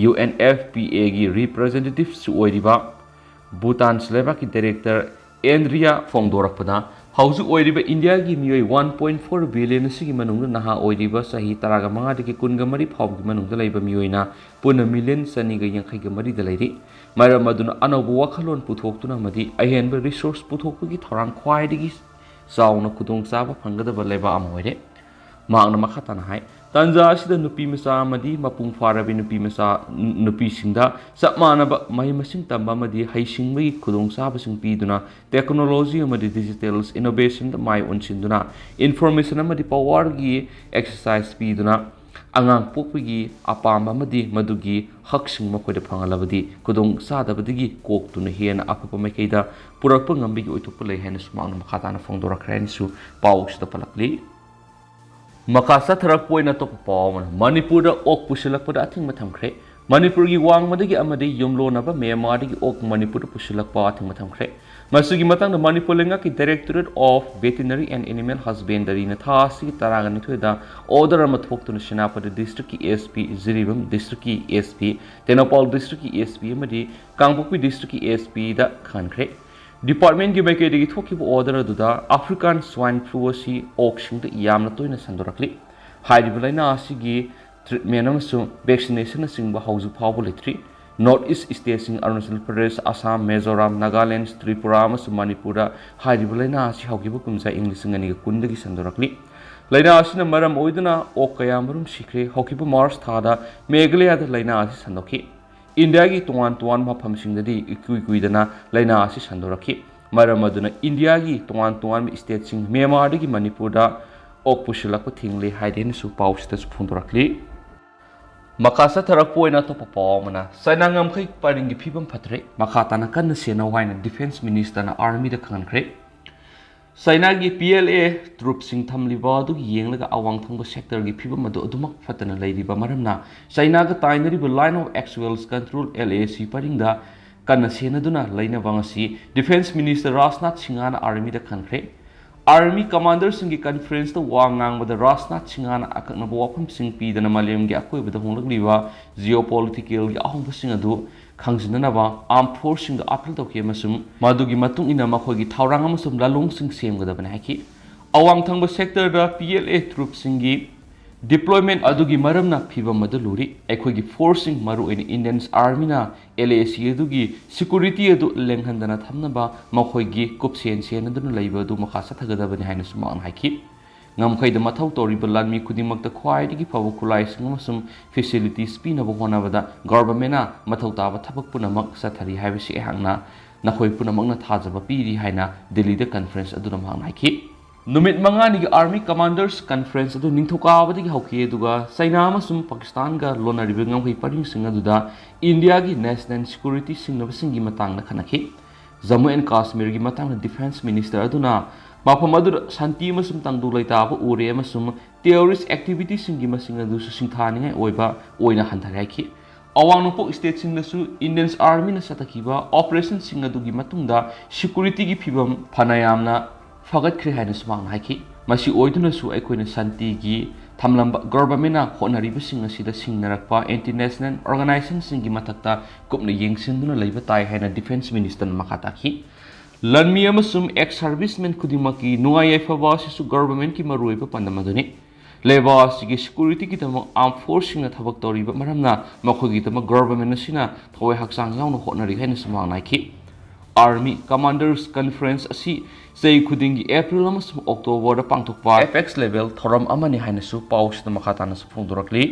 ꯌꯨ ꯑꯦꯟ ꯑꯦꯐ ꯄꯤ ꯑꯦꯒꯤ ꯔꯤꯄ꯭ꯔꯖꯦꯟꯇꯦꯇꯤꯞꯁꯨ ꯑꯣꯏꯔꯤꯕ ꯚꯨꯇꯥꯟꯁ ꯂꯩꯕꯥꯛꯀꯤ ꯗꯥꯏꯔꯦꯛꯇꯔ ꯑꯦꯟꯗ꯭ꯔꯤꯌꯥ ꯐꯣꯡꯗꯣꯔꯛꯄꯗ, ꯍꯧꯖꯤꯛ ꯑꯣꯏꯔꯤꯕ ꯏꯟꯗꯤꯌꯥꯒꯤ ꯃꯤꯑꯣꯏ ꯋꯥꯟ ꯄꯣꯏꯟ ꯐꯣꯔ ꯕꯤꯂꯤꯌꯟ ꯑꯁꯤꯒꯤ ꯃꯅꯨꯡꯗ ꯅꯍꯥ ꯑꯣꯏꯔꯤꯕ ꯆꯍꯤ ꯇꯔꯥꯃꯉꯥꯗꯒꯤ ꯀꯨꯟꯃꯔꯤ ꯐꯥꯎꯕꯒꯤ ꯃꯅꯨꯡꯗ ꯂꯩꯕ ꯃꯤꯑꯣꯏꯅ ꯄꯨꯟꯅ ꯃꯤꯂꯤꯌꯟ ꯆꯅꯤꯒ ꯌꯥꯡꯈꯩꯒ ꯃꯔꯤꯗ ꯂꯩꯔꯤ꯫ ꯃꯔꯝ ꯑꯗꯨꯅ ꯑꯅꯧꯕ ꯋꯥꯈꯜꯂꯣꯟ ꯄꯨꯊꯣꯛꯇꯨꯅ ꯑꯃꯗꯤ ꯑꯍꯦꯟꯕ ꯔꯤꯁꯣꯔꯁ ꯄꯨꯊꯣꯛꯄꯒꯤ ꯊꯧꯔꯥꯡ ꯈ꯭ꯋꯥꯏꯗꯒꯤ ꯆꯥꯎꯅ ꯈꯨꯗꯣꯡꯆꯥꯕ ꯐꯪꯒꯗꯕ ꯂꯩꯕꯥꯛ ꯑꯃ ꯑꯣꯏꯔꯦ꯫ ꯃꯍꯥꯛꯅ ꯃꯈꯥ ꯇꯥꯅ ꯍꯥꯏ, ꯇꯥꯟꯖꯥ ꯑꯁꯤꯗ ꯅꯨꯄꯤ ꯃꯆꯥ ꯑꯃꯗꯤ ꯃꯄꯨꯡ ꯐꯥꯔꯕꯤ ꯅꯨꯄꯤ ꯃꯆꯥ, ꯅꯨꯄꯤꯁꯤꯡꯗ ꯆꯞ ꯃꯥꯟꯅꯕ ꯃꯍꯩ ꯃꯁꯤꯡ ꯇꯝꯕ ꯑꯃꯗꯤ ꯍꯩꯁꯤꯡꯕꯒꯤ ꯈꯨꯗꯣꯡꯆꯥꯕꯁꯤꯡ ꯄꯤꯗꯨꯅ, ꯇꯦꯛꯅꯣꯂꯣꯖꯤ ꯑꯃꯗꯤ ꯗꯤꯖꯤꯇꯦꯜ ꯏꯅꯣꯚꯦꯁꯟꯗ ꯃꯥꯏ ꯑꯣꯟꯁꯤꯟꯗꯨꯅ, ꯏꯟꯐꯣꯔꯃꯦꯁꯟ ꯑꯃꯗꯤ ꯄꯋꯥꯔꯒꯤ ꯑꯦꯛꯁꯔꯁꯥꯏꯁ ꯄꯤꯗꯨꯅ, ꯑꯉꯥꯡ ꯄꯣꯛꯄꯒꯤ ꯑꯄꯥꯝꯕ ꯑꯃꯗꯤ ꯃꯗꯨꯒꯤ ꯍꯛꯁꯤꯡ ꯃꯈꯣꯏꯗ ꯐꯪꯍꯜꯂꯕꯗꯤ, ꯈꯨꯗꯣꯡ ꯆꯥꯗꯕꯗꯒꯤ ꯀꯣꯛꯇꯨꯅ ꯍꯦꯟꯅ ꯑꯐꯕ ꯃꯥꯏꯀꯩꯗ ꯄꯨꯔꯛꯄ ꯉꯝꯕꯒꯤ ꯑꯣꯏꯊꯣꯛꯄ ꯂꯩ ꯍꯥꯏꯅꯁꯨ ꯃꯍꯥꯛꯅ ꯃꯈꯥ ꯇꯥꯅ ꯐꯣꯡꯗꯣꯔꯛꯈ꯭ꯔꯦ ꯍꯥꯏꯅꯁꯨ ꯄꯥꯎꯁꯤꯗ ꯄꯜꯂꯛꯂꯤ꯫ ꯃꯈꯥ ꯆꯠꯊꯔꯛꯄ ꯑꯣꯏꯅ ꯑꯇꯣꯞꯄ ꯄꯥꯎ ꯑꯃꯅ, ꯃꯅꯤꯄꯨꯔꯗ ꯑꯣꯛ ꯄꯨꯁꯤꯜꯂꯛꯄꯗ ꯑꯊꯤꯡꯕ ꯊꯝꯈ꯭ꯔꯦ꯫ ꯃꯅꯤꯄꯨꯔꯒꯤ ꯋꯥꯡꯃꯗꯒꯤ ꯑꯃꯗꯤ ꯌꯨꯝꯂꯣꯟꯅꯕ ꯃ꯭ꯌꯥꯟꯃꯥꯔꯗꯒꯤ ꯑꯣꯛ ꯃꯅꯤꯄꯨꯔꯗ ꯄꯨꯁꯤꯜꯂꯛꯄ ꯑꯊꯤꯡꯕ ꯊꯝꯈ꯭ꯔꯦ꯫ ꯃꯁꯤꯒꯤ ꯃꯇꯥꯡꯗ ꯃꯅꯤꯄꯨꯔ ꯂꯩꯉꯥꯛꯀꯤ Directorate of Veterinary and Animal Husbandryꯅ ꯊꯥ ꯑꯁꯤꯒꯤ ꯇꯔꯥꯒ ꯅꯤꯊꯣꯏꯗ order ꯑꯃ ꯊꯣꯛꯇꯨꯅ Senapati districtꯀꯤ S P, Jiribam districtꯀꯤ S P, Tengnoupal districtꯀꯤ S P ꯑꯃꯗꯤ ꯀꯥꯡꯄꯣꯛꯄꯤ districtꯀꯤ S Pꯗ ꯈꯪꯍꯟꯈ꯭ꯔꯦ꯫ Departmentꯀꯤ ꯃꯥꯏꯀꯩꯗꯒꯤ ꯊꯣꯛꯈꯤꯕ order ꯑꯗꯨꯗ African Swine Flu ꯑꯁꯤ ꯑꯣꯛꯁꯤꯡꯗ ꯌꯥꯝꯅ ꯇꯣꯏꯅ ꯁꯟꯗꯣꯔꯛꯂꯤ꯫ ꯍꯥꯏꯔꯤꯕ ꯂꯥꯏꯅꯥ ꯑꯁꯤꯒꯤ treatment ꯑꯃꯁꯨꯡ vaccinationsꯅꯆꯤꯡꯕ ꯍꯧꯖꯤꯛ ꯐꯥꯎꯕ ꯂꯩꯇ꯭ꯔꯤ꯫ North East stateꯁꯤꯡ ꯑꯔꯨꯅꯥꯆꯜ ꯄ꯭ꯔꯗꯦꯁ, ꯑꯁꯥꯝ, ꯃꯤꯖꯣꯔꯥꯝ, ꯅꯥꯒꯥꯂꯦꯟ, ꯇ꯭ꯔꯤꯄꯨꯔꯥ ꯑꯃꯁꯨꯡ ꯃꯅꯤꯄꯨꯔꯗ ꯍꯥꯏꯔꯤꯕ ꯂꯥꯏꯅꯥ ꯑꯁꯤ ꯍꯧꯈꯤꯕ ꯀꯨꯝꯖꯥ ꯏꯪ ꯂꯤꯁꯤꯡ ꯑꯅꯤꯒ ꯀꯨꯟꯗꯒꯤ ꯁꯟꯗꯣꯔꯛꯂꯤ꯫ ꯂꯥꯏꯅꯥ ꯑꯁꯤꯅ ꯃꯔꯝ ꯑꯣꯏꯗꯨꯅ ꯑꯣꯛ ꯀꯌꯥ ꯃꯔꯨꯝ ꯁꯤꯈ꯭ꯔꯦ꯫ ꯍꯧꯈꯤꯕ ꯃꯥꯔꯆ ꯊꯥꯗ ꯃꯦꯘꯥꯂꯌꯥꯗ ꯂꯥꯏꯅꯥ ꯑꯁꯤ ꯁꯟꯗꯣꯛꯈꯤ꯫ ꯏꯟꯗꯤꯌꯥꯒꯤ ꯇꯣꯉꯥꯟ ꯇꯣꯉꯥꯟꯕ ꯃꯐꯝꯁꯤꯡꯗꯗꯤ ꯏꯀꯨꯏ ꯀꯨꯏꯗꯅ ꯂꯥꯏꯅꯥ ꯑꯁꯤ ꯁꯟꯗꯣꯔꯛꯈꯤ꯫ ꯃꯔꯝ ꯑꯗꯨꯅ ꯏꯟꯗꯤꯌꯥꯒꯤ ꯇꯣꯉꯥꯟ ꯇꯣꯉꯥꯟꯕ stateꯁꯤꯡ ꯃ꯭ꯌꯥꯟꯃꯥꯔꯗꯒꯤ ꯃꯅꯤꯄꯨꯔꯗ ꯑꯣꯛ ꯄꯨꯁꯤꯜꯂꯛꯄ ꯊꯤꯡꯂꯦ ꯍꯥꯏꯗꯦꯅꯁꯨ ꯄꯥꯎꯁꯤꯗꯁꯨ ꯐꯣꯡꯗꯣꯔꯛꯂꯤ꯫ ꯃꯈꯥ ꯆꯠꯊꯔꯛꯄ ꯑꯣꯏꯅ ꯑꯇꯣꯞꯄ ꯄꯥꯎ ꯑꯃꯅ, ꯆꯥꯏꯅꯥ ꯉꯝꯈꯩ ꯄꯔꯤꯡꯒꯤ ꯐꯤꯕꯝ ꯐꯠꯇ꯭ꯔꯦ, ꯃꯈꯥ ꯇꯥꯅ ꯀꯟꯅ ꯁꯦꯟꯅꯧ ꯍꯥꯏꯅ Defence Ministerꯅ Armyꯗ ꯈꯪꯍꯟꯈ꯭ꯔꯦ꯫ ꯆꯥꯏꯅꯥꯒꯤ P L A troopꯁꯤꯡ ꯊꯝꯂꯤꯕ ꯑꯗꯨꯒꯤ ꯌꯦꯡꯂꯒ ꯑꯋꯥꯡ ꯊꯪꯕ sectorꯒꯤ ꯐꯤꯕꯝ ꯑꯗꯨ ꯑꯗꯨꯃꯛ ꯐꯠꯇꯅ ꯂꯩꯔꯤꯕ ꯃꯔꯝꯅ ꯆꯥꯏꯅꯥꯒ ꯇꯥꯏꯅꯔꯤꯕ Line of Actual Control, L A C ꯄꯔꯤꯡꯗ ꯀꯟꯅ ꯁꯦꯟꯅꯗꯨꯅ ꯂꯩꯅꯕ ꯉꯁꯤ Defence Minister ꯔꯥꯖꯅꯥꯊ ꯁꯤꯡꯍꯅ Armyꯗ ꯈꯟꯈ꯭ꯔꯦ꯫ Army Commanderꯁꯤꯡꯒꯤ conferenceꯇ ꯋꯥ ꯉꯥꯡꯕꯗ ꯔꯥꯖꯅꯥꯊ ꯁꯤꯡꯍꯅ ꯑꯀꯛꯅꯕ ꯋꯥꯐꯝꯁꯤꯡ ꯄꯤꯗꯅ ꯃꯥꯂꯦꯝꯒꯤ ꯑꯀꯣꯏꯕꯗ ꯍꯣꯡꯂꯛꯂꯤꯕ geopoliticalꯒꯤ ꯑꯍꯣꯡꯕꯁꯤꯡ ꯑꯗꯨ ꯈꯪꯖꯤꯟꯅꯅꯕ armed forceꯁꯤꯡꯗ appeal ꯇꯧꯈꯤ ꯑꯃꯁꯨꯡ ꯃꯗꯨꯒꯤ ꯃꯇꯨꯡ ꯏꯟꯅ ꯃꯈꯣꯏꯒꯤ ꯊꯧꯔꯥꯡ ꯑꯃꯁꯨꯡ ꯂꯥꯂꯣꯡꯁꯤꯡ ꯁꯦꯝꯒꯗꯕꯅꯤ ꯍꯥꯏꯈꯤ꯫ ꯑꯋꯥꯡ ꯊꯪꯕ sectorꯗ PLA troopꯁꯤꯡꯒꯤ deployment ꯑꯗꯨꯒꯤ ꯃꯔꯝꯅ ꯐꯤꯚꯝ ꯑꯗꯨ ꯂꯨꯔꯤ꯫ ꯑꯩꯈꯣꯏꯒꯤ forceꯁꯤꯡ, ꯃꯔꯨꯑꯣꯏꯅ Indian Armyꯅ LAC ꯑꯗꯨꯒꯤ security ꯑꯗꯨ ꯂꯦꯡꯍꯟꯗꯅ ꯊꯝꯅꯕ ꯃꯈꯣꯏꯒꯤ ꯀꯨꯞꯁꯦꯟ ꯁꯦꯟꯅꯗꯨꯅ ꯂꯩꯕ ꯑꯗꯨ ꯃꯈꯥ ꯆꯠꯊꯒꯗꯕꯅꯤ ꯍꯥꯏꯅꯁꯨ ꯃꯍꯥꯛꯅ ꯍꯥꯏꯈꯤ꯫ ꯉꯝꯈꯩꯗ ꯃꯊꯧ ꯇꯧꯔꯤꯕ ꯂꯥꯟꯃꯤ ꯈꯨꯗꯤꯡꯃꯛꯇ ꯈ꯭ꯋꯥꯏꯗꯒꯤ ꯐꯕ ꯈꯨꯠꯂꯥꯏꯁꯤꯡ ꯑꯃꯁꯨꯡ facilities ꯄꯤꯅꯕ ꯍꯣꯠꯅꯕꯗ governmentꯅ ꯃꯊꯧ ꯇꯥꯕ ꯊꯕꯛ ꯄꯨꯝꯅꯃꯛ ꯆꯠꯊꯔꯤ ꯍꯥꯏꯕꯁꯤ ꯑꯩꯍꯥꯛꯅ ꯅꯈꯣꯏ ꯄꯨꯝꯅꯃꯛꯅ ꯊꯥꯖꯕ ꯄꯤꯔꯤ ꯍꯥꯏꯅ ꯗꯤꯜꯂꯤꯗ conference ꯑꯗꯨꯗ ꯃꯍꯥꯛꯅ ꯍꯥꯏꯈꯤ꯫ ꯅꯨꯃꯤꯠ ꯃꯉꯥꯅꯤꯒꯤ Army Commanders Conference ꯑꯗꯨ ꯅꯤꯡꯊꯧꯀꯥꯕꯗꯒꯤ ꯍꯧꯈꯤ, ꯑꯗꯨꯒ ꯆꯩꯅꯥ ꯑꯃꯁꯨꯡ ꯄꯥꯀꯤꯁꯇꯥꯟꯒ ꯂꯣꯟꯅꯔꯤꯕ ꯉꯝꯈꯩ ꯄꯔꯤꯡꯁꯤꯡ ꯑꯗꯨꯗ ꯏꯟꯗꯤꯌꯥꯒꯤ national security ꯁꯤꯡꯅꯕꯁꯤꯡꯒꯤ ꯃꯇꯥꯡꯗ ꯈꯟꯅꯈꯤ꯫ ꯖꯝꯃꯨ ꯑꯦꯟ ꯀꯥꯁꯃꯤꯔꯒꯤ ꯃꯇꯥꯡꯗ Defence Minister ꯑꯗꯨꯅ ꯃꯐꯝ ꯑꯗꯨꯗ ꯁꯥꯟꯇꯤ ꯑꯃꯁꯨꯡ ꯇꯪꯗꯨ ꯂꯩꯇꯥꯕ ꯎꯔꯦ ꯑꯃꯁꯨꯡ terrorist activityꯁꯤꯡꯒꯤ ꯃꯁꯤꯡ ꯑꯗꯨꯁꯨ ꯁꯤꯡꯊꯥꯅꯤꯡꯉꯥꯏ ꯑꯣꯏꯕ ꯑꯣꯏꯅ ꯍꯟꯊꯔꯦ ꯍꯥꯏꯈꯤ꯫ ꯑꯋꯥꯡ ꯅꯣꯡꯄꯣꯛ stateꯁꯤꯡꯗꯁꯨ Indian Armyꯅ ꯆꯠꯊꯈꯤꯕ operationꯁꯤꯡ ꯑꯗꯨꯒꯤ ꯃꯇꯨꯡꯗ securityꯒꯤ ꯐꯤꯕꯝ ꯐꯅ ꯌꯥꯝꯅ ꯐꯒꯠꯈ꯭ꯔꯦ ꯍꯥꯏꯅꯁꯨ ꯃꯍꯥꯛꯅ ꯍꯥꯏꯈꯤ꯫ ꯃꯁꯤ ꯑꯣꯏꯗꯨꯅꯁꯨ ꯑꯩꯈꯣꯏꯅ ꯁꯥꯟꯇꯤꯒꯤ ꯊꯝꯂꯝꯕ governmentꯅ ꯍꯣꯠꯅꯔꯤꯕꯁꯤꯡ ꯑꯁꯤꯗ ꯁꯤꯡꯅꯔꯛꯄ international organizationꯁꯤꯡꯒꯤ ꯃꯊꯛꯇ ꯀꯨꯞꯅ ꯌꯦꯡꯁꯤꯟꯗꯨꯅ ꯂꯩꯕ ꯇꯥꯏ ꯍꯥꯏꯅ Defence Ministerꯅ ꯃꯈꯥ ꯇꯥꯈꯤ꯫ ꯂꯥꯟꯃꯤ ꯑꯃꯁꯨꯡ ex servicemen ꯈꯨꯗꯤꯡꯃꯛꯀꯤ ꯅꯨꯡꯉꯥꯏ ꯌꯥꯏꯐꯕ ꯑꯁꯤꯁꯨ governmentꯀꯤ ꯃꯔꯨꯑꯣꯏꯕ ꯄꯥꯟꯗꯝ ꯑꯗꯨꯅꯤ꯫ ꯂꯩꯕꯥꯛ ꯑꯁꯤꯒꯤ securityꯒꯤꯗꯃꯛ armed forceꯁꯤꯡꯅ ꯊꯕꯛ ꯇꯧꯔꯤꯕ ꯃꯔꯝꯅ ꯃꯈꯣꯏꯒꯤꯗꯃꯛ government ꯑꯁꯤꯅ ꯊꯋꯥꯏ ꯍꯛꯆꯥꯡ ꯌꯥꯎꯅ ꯍꯣꯠꯅꯔꯤ ꯍꯥꯏꯅꯁꯨ ꯃꯍꯥꯛꯅ ꯍꯥꯏꯈꯤ꯫ Army Commanders Conference ꯑꯁꯤ ꯆꯍꯤ ꯈꯨꯗꯤꯡꯒꯤ April ꯑꯃꯁꯨꯡ Octoberꯗ ꯄꯥꯡꯊꯣꯛꯄ apex level ꯊꯧꯔꯝ ꯑꯃꯅꯤ ꯍꯥꯏꯅꯁꯨ ꯄꯥꯎꯁꯤꯗ ꯃꯈꯥ ꯇꯥꯅꯁꯨ ꯐꯣꯡꯗꯣꯔꯛꯂꯤ꯫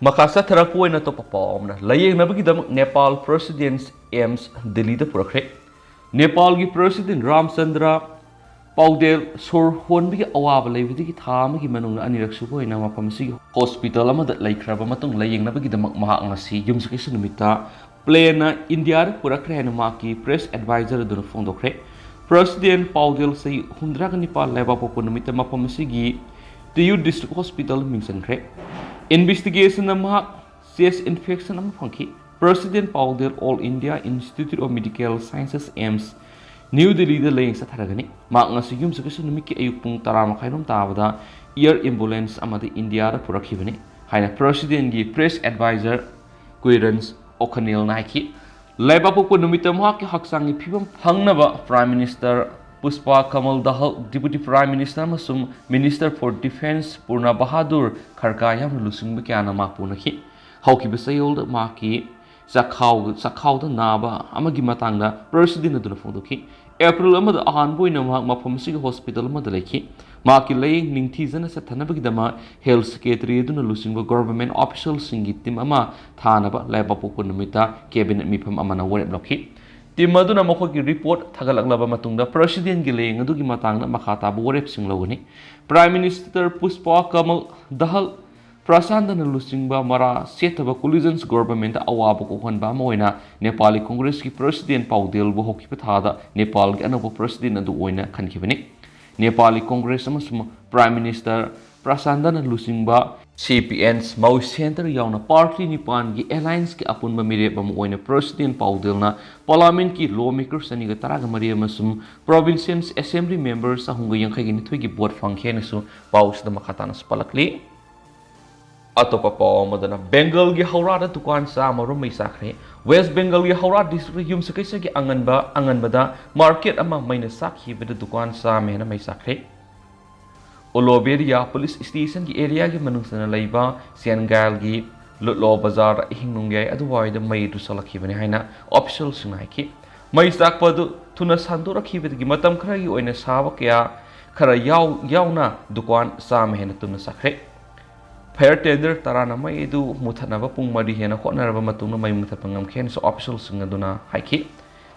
ꯃꯈꯥ ꯆꯠꯊꯔꯛꯄ ꯑꯣꯏꯅ ꯑꯇꯣꯞꯄ ꯄꯥꯎ ꯑꯃꯅ, ꯂꯥꯌꯦꯡꯅꯕꯒꯤꯗꯃꯛ ꯅꯦꯄꯥꯜ President's AIIMS ꯗꯤꯜꯂꯤꯗ ꯄꯨꯔꯛꯈ꯭ꯔꯦ꯫ ꯅꯦꯄꯥꯜꯒꯤ President ꯔꯥꯝꯆꯟꯗ꯭ꯔ ꯄꯥꯎꯗꯦꯜ ꯁꯣꯔ ꯍꯣꯟꯕꯒꯤ ꯑꯋꯥꯕ ꯂꯩꯕꯗꯒꯤ ꯊꯥ ꯑꯃꯒꯤ ꯃꯅꯨꯡꯗ ꯑꯅꯤꯔꯛ ꯁꯨꯕ ꯑꯣꯏꯅ ꯃꯐꯝ ꯑꯁꯤꯒꯤ hospital ꯑꯃꯗ ꯂꯩꯈ꯭ꯔꯕ ꯃꯇꯨꯡ ꯂꯥꯌꯦꯡꯅꯕꯒꯤꯗꯃꯛ ꯃꯍꯥꯛ ꯉꯁꯤ ꯌꯨꯝꯁꯀꯩꯁ ꯅꯨꯃꯤꯠꯇ planeꯅ ꯏꯟꯗꯤꯌꯥꯗ ꯄꯨꯔꯛꯈ꯭ꯔꯦ ꯍꯥꯏꯅ ꯃꯍꯥꯛꯀꯤ press advisor ꯑꯗꯨꯅ ꯐꯣꯡꯗꯣꯛꯈ꯭ꯔꯦ꯫ President ꯄꯥꯎꯗꯦꯜ ꯆꯍꯤ ꯍꯨꯝꯗ꯭ꯔꯥꯒ ꯅꯤꯄꯥꯟ ꯂꯩꯕꯥꯛꯄꯣꯛꯄ ꯅꯨꯃꯤꯠꯇ ꯃꯐꯝ ꯑꯁꯤꯒꯤ ꯇꯤꯌꯨ District Hospital ꯃꯤꯡ ꯆꯟꯈ꯭ꯔꯦ꯫ Investigationꯅ ꯃꯍꯥꯛ chest infection ꯑꯃ ꯐꯪꯈꯤ꯫ President ꯄꯥꯎꯗꯦꯜ All India Institute of Medical Sciences, AIIMS, new ꯗꯤꯜꯂꯤꯗ ꯂꯥꯌꯦꯡ ꯆꯠꯊꯔꯒꯅꯤ꯫ ꯃꯍꯥꯛ ꯉꯁꯤ ꯌꯨꯝꯁꯀꯩꯁ ꯅꯨꯃꯤꯠꯀꯤ ꯑꯌꯨꯛ ꯄꯨꯡ ꯇꯔꯥ ꯃꯈꯥꯏꯔꯣꯝ ꯇꯥꯕꯗ air ambulance ꯑꯃꯗ ꯏꯟꯗꯤꯌꯥꯗ ꯄꯨꯔꯛꯈꯤꯕꯅꯤ ꯍꯥꯏꯅ Presidentꯀꯤ press advisor ꯀꯨꯏꯔꯟꯁ ꯑꯣꯈꯅꯦꯜꯅ ꯍꯥꯏꯈꯤ꯫ ꯂꯩꯕꯥꯛꯄꯣꯛꯄ ꯅꯨꯃꯤꯠꯇ ꯃꯍꯥꯛꯀꯤ ꯍꯛꯆꯥꯡꯒꯤ ꯐꯤꯕꯝ ꯍꯪꯅꯕ Prime Minister ꯄꯨꯁꯄꯥ ꯀꯃꯜ ꯗꯍꯜ, Deputy Prime Minister ꯑꯃꯁꯨꯡ Minister for Defence Purna Bahadur ꯈꯔꯀꯥ ꯌꯥꯎꯅ ꯂꯨꯆꯤꯡꯕ ꯀꯌꯥꯅ ꯃꯍꯥꯛꯄꯨ ꯎꯅꯈꯤ꯫ ꯍꯧꯈꯤꯕ ꯆꯌꯣꯜꯗ ꯃꯍꯥꯛꯀꯤ ꯆꯈꯥꯎ, ꯆꯈꯥꯎꯗ ꯅꯥꯕ ꯑꯃꯒꯤ ꯃꯇꯥꯡꯗ President ꯑꯗꯨꯅ ꯐꯣꯡꯗꯣꯛꯈꯤ꯫ ꯑꯦꯄ꯭ꯔꯤꯜ ꯑꯃꯗ ꯑꯍꯥꯟꯕ ꯑꯣꯏꯅ ꯃꯍꯥꯛ ꯃꯐꯝ ꯑꯁꯤꯒꯤ hospital ꯑꯃꯗ ꯂꯩꯈꯤ꯫ ꯃꯍꯥꯛꯀꯤ ꯂꯥꯌꯦꯡ ꯅꯤꯡꯊꯤꯖꯅ ꯆꯠꯊꯅꯕꯒꯤꯗꯃꯛ Health Secretary ꯑꯗꯨꯅ ꯂꯨꯆꯤꯡꯕ government officialꯁꯤꯡꯒꯤ team ꯑꯃ ꯊꯥꯅꯕ ꯂꯩꯕꯥꯛꯄꯣꯛꯄ ꯅꯨꯃꯤꯠꯇ cabinet ꯃꯤꯐꯝ ꯑꯃꯅ ꯋꯥꯔꯦꯞ ꯂꯧꯈꯤ꯫ Team ꯑꯗꯨꯅ ꯃꯈꯣꯏꯒꯤ report ꯊꯥꯒꯠꯂꯛꯂꯕ ꯃꯇꯨꯡꯗ Presidentꯀꯤ ꯂꯥꯌꯦꯡ ꯑꯗꯨꯒꯤ ꯃꯇꯥꯡꯗ ꯃꯈꯥ ꯇꯥꯕ ꯋꯥꯔꯦꯞꯁꯤꯡ ꯂꯧꯒꯅꯤ꯫ Prime Minister ꯄꯨꯁꯄꯥ ꯀꯃꯜ ꯗꯍꯜ ꯄ꯭ꯔꯆꯟꯗꯅ ꯂꯨꯆꯤꯡꯕ ꯃꯔꯥ ꯁꯦꯠꯇꯕ coalition governmentꯇ ꯑꯋꯥꯕ ꯀꯣꯛꯍꯟꯕ ꯑꯃ ꯑꯣꯏꯅ ꯅꯦꯄꯥꯂꯤ Congressꯀꯤ President ꯄꯥꯎꯗꯦꯜꯕꯨ ꯍꯧꯈꯤꯕ ꯊꯥꯗ ꯅꯦꯄꯥꯜꯒꯤ ꯑꯅꯧꯕ President ꯑꯗꯨ ꯑꯣꯏꯅ ꯈꯟꯈꯤꯕꯅꯤ꯫ ꯅꯦꯄꯥꯂꯤ Congress ꯑꯃꯁꯨꯡ Prime Minister ꯄ꯭ꯔꯆꯟꯗꯅ ꯂꯨꯆꯤꯡꯕ CPNs, Maoist Centre ꯌꯥꯎꯅ party ꯅꯤꯄꯥꯟꯒꯤ allianceꯀꯤ ꯑꯄꯨꯟꯕ ꯃꯤꯔꯦꯞ ꯑꯃ ꯑꯣꯏꯅ President ꯄꯥꯎꯗꯦꯜꯅ Parliamentꯀꯤ lawmakers ꯆꯅꯤꯒ ꯇꯔꯥꯒ ꯃꯔꯤ ꯑꯃꯁꯨꯡ Provincial Assembly members ꯆꯍꯨꯝꯒ ꯌꯥꯡꯈꯩꯒ ꯅꯤꯊꯣꯏꯒꯤ vote ꯐꯪꯈꯤ ꯍꯥꯏꯅꯁꯨ ꯄꯥꯎꯁꯤꯗ ꯃꯈꯥ ꯇꯥꯅꯁꯨ ꯄꯜꯂꯛꯂꯤ꯫ ꯑꯇꯣꯞꯄ ꯄꯥꯎ ꯑꯃꯗꯅ, ꯕꯦꯡꯒꯜꯒꯤ ꯍꯧꯔꯥꯗ ꯗꯨꯀꯥꯟ ꯆꯥꯝꯃ ꯃꯩ ꯆꯥꯛꯈ꯭ꯔꯦ꯫ West Bengalꯒꯤ ꯍꯧꯔꯥ districtꯀꯤ ꯌꯨꯝꯁꯀꯩꯁꯒꯤ ꯑꯉꯟꯕ, ꯑꯉꯟꯕꯗ market ꯑꯃ ꯃꯩꯅ ꯆꯥꯛꯈꯤꯕꯗ ꯗꯨꯀꯥꯟ ꯆꯥꯝꯃ ꯍꯦꯟꯅ ꯃꯩ ꯆꯥꯛꯈ꯭ꯔꯦ꯫ Uluberia police stationꯒꯤ areaꯒꯤ ꯃꯅꯨꯡ ꯆꯟꯅ ꯂꯩꯕ ꯁꯦꯟꯒꯥꯏꯜꯒꯤ ꯂꯨꯠꯂꯣ ꯕꯖꯥꯔꯗ ꯑꯍꯤꯡ ꯅꯣꯡꯌꯥꯏ ꯑꯗꯨꯋꯥꯏꯗ ꯃꯩ ꯑꯗꯨ ꯆꯥꯛꯂꯛꯈꯤꯕꯅꯤ ꯍꯥꯏꯅ officialꯁꯤꯡꯅ ꯍꯥꯏꯈꯤ꯫ ꯃꯩ ꯆꯥꯛꯄ ꯑꯗꯨ ꯊꯨꯅ ꯁꯟꯗꯣꯔꯛꯈꯤꯕꯗꯒꯤ ꯃꯇꯝ ꯈꯔꯒꯤ ꯑꯣꯏꯅ ꯁꯥꯕ ꯀꯌꯥ ꯈꯔ ꯌꯥꯎ-, ꯌꯥꯎꯅ ꯗꯨꯀꯥꯟ ꯆꯥꯝꯃ ꯍꯦꯟꯅ ꯇꯨꯝꯅ ꯆꯥꯛꯈ꯭ꯔꯦ꯫ Fire tender ꯇꯔꯥꯅ ꯃꯩ ꯑꯗꯨ ꯃꯨꯊꯠꯅꯕ ꯄꯨꯡ ꯃꯔꯤ ꯍꯦꯟꯅ ꯍꯣꯠꯅꯔꯕ ꯃꯇꯨꯡꯗ ꯃꯩ ꯃꯨꯊꯠꯄ ꯉꯝꯈꯤ ꯍꯥꯏꯅꯁꯨ officialꯁꯤꯡ ꯑꯗꯨꯅ ꯍꯥꯏꯈꯤ꯫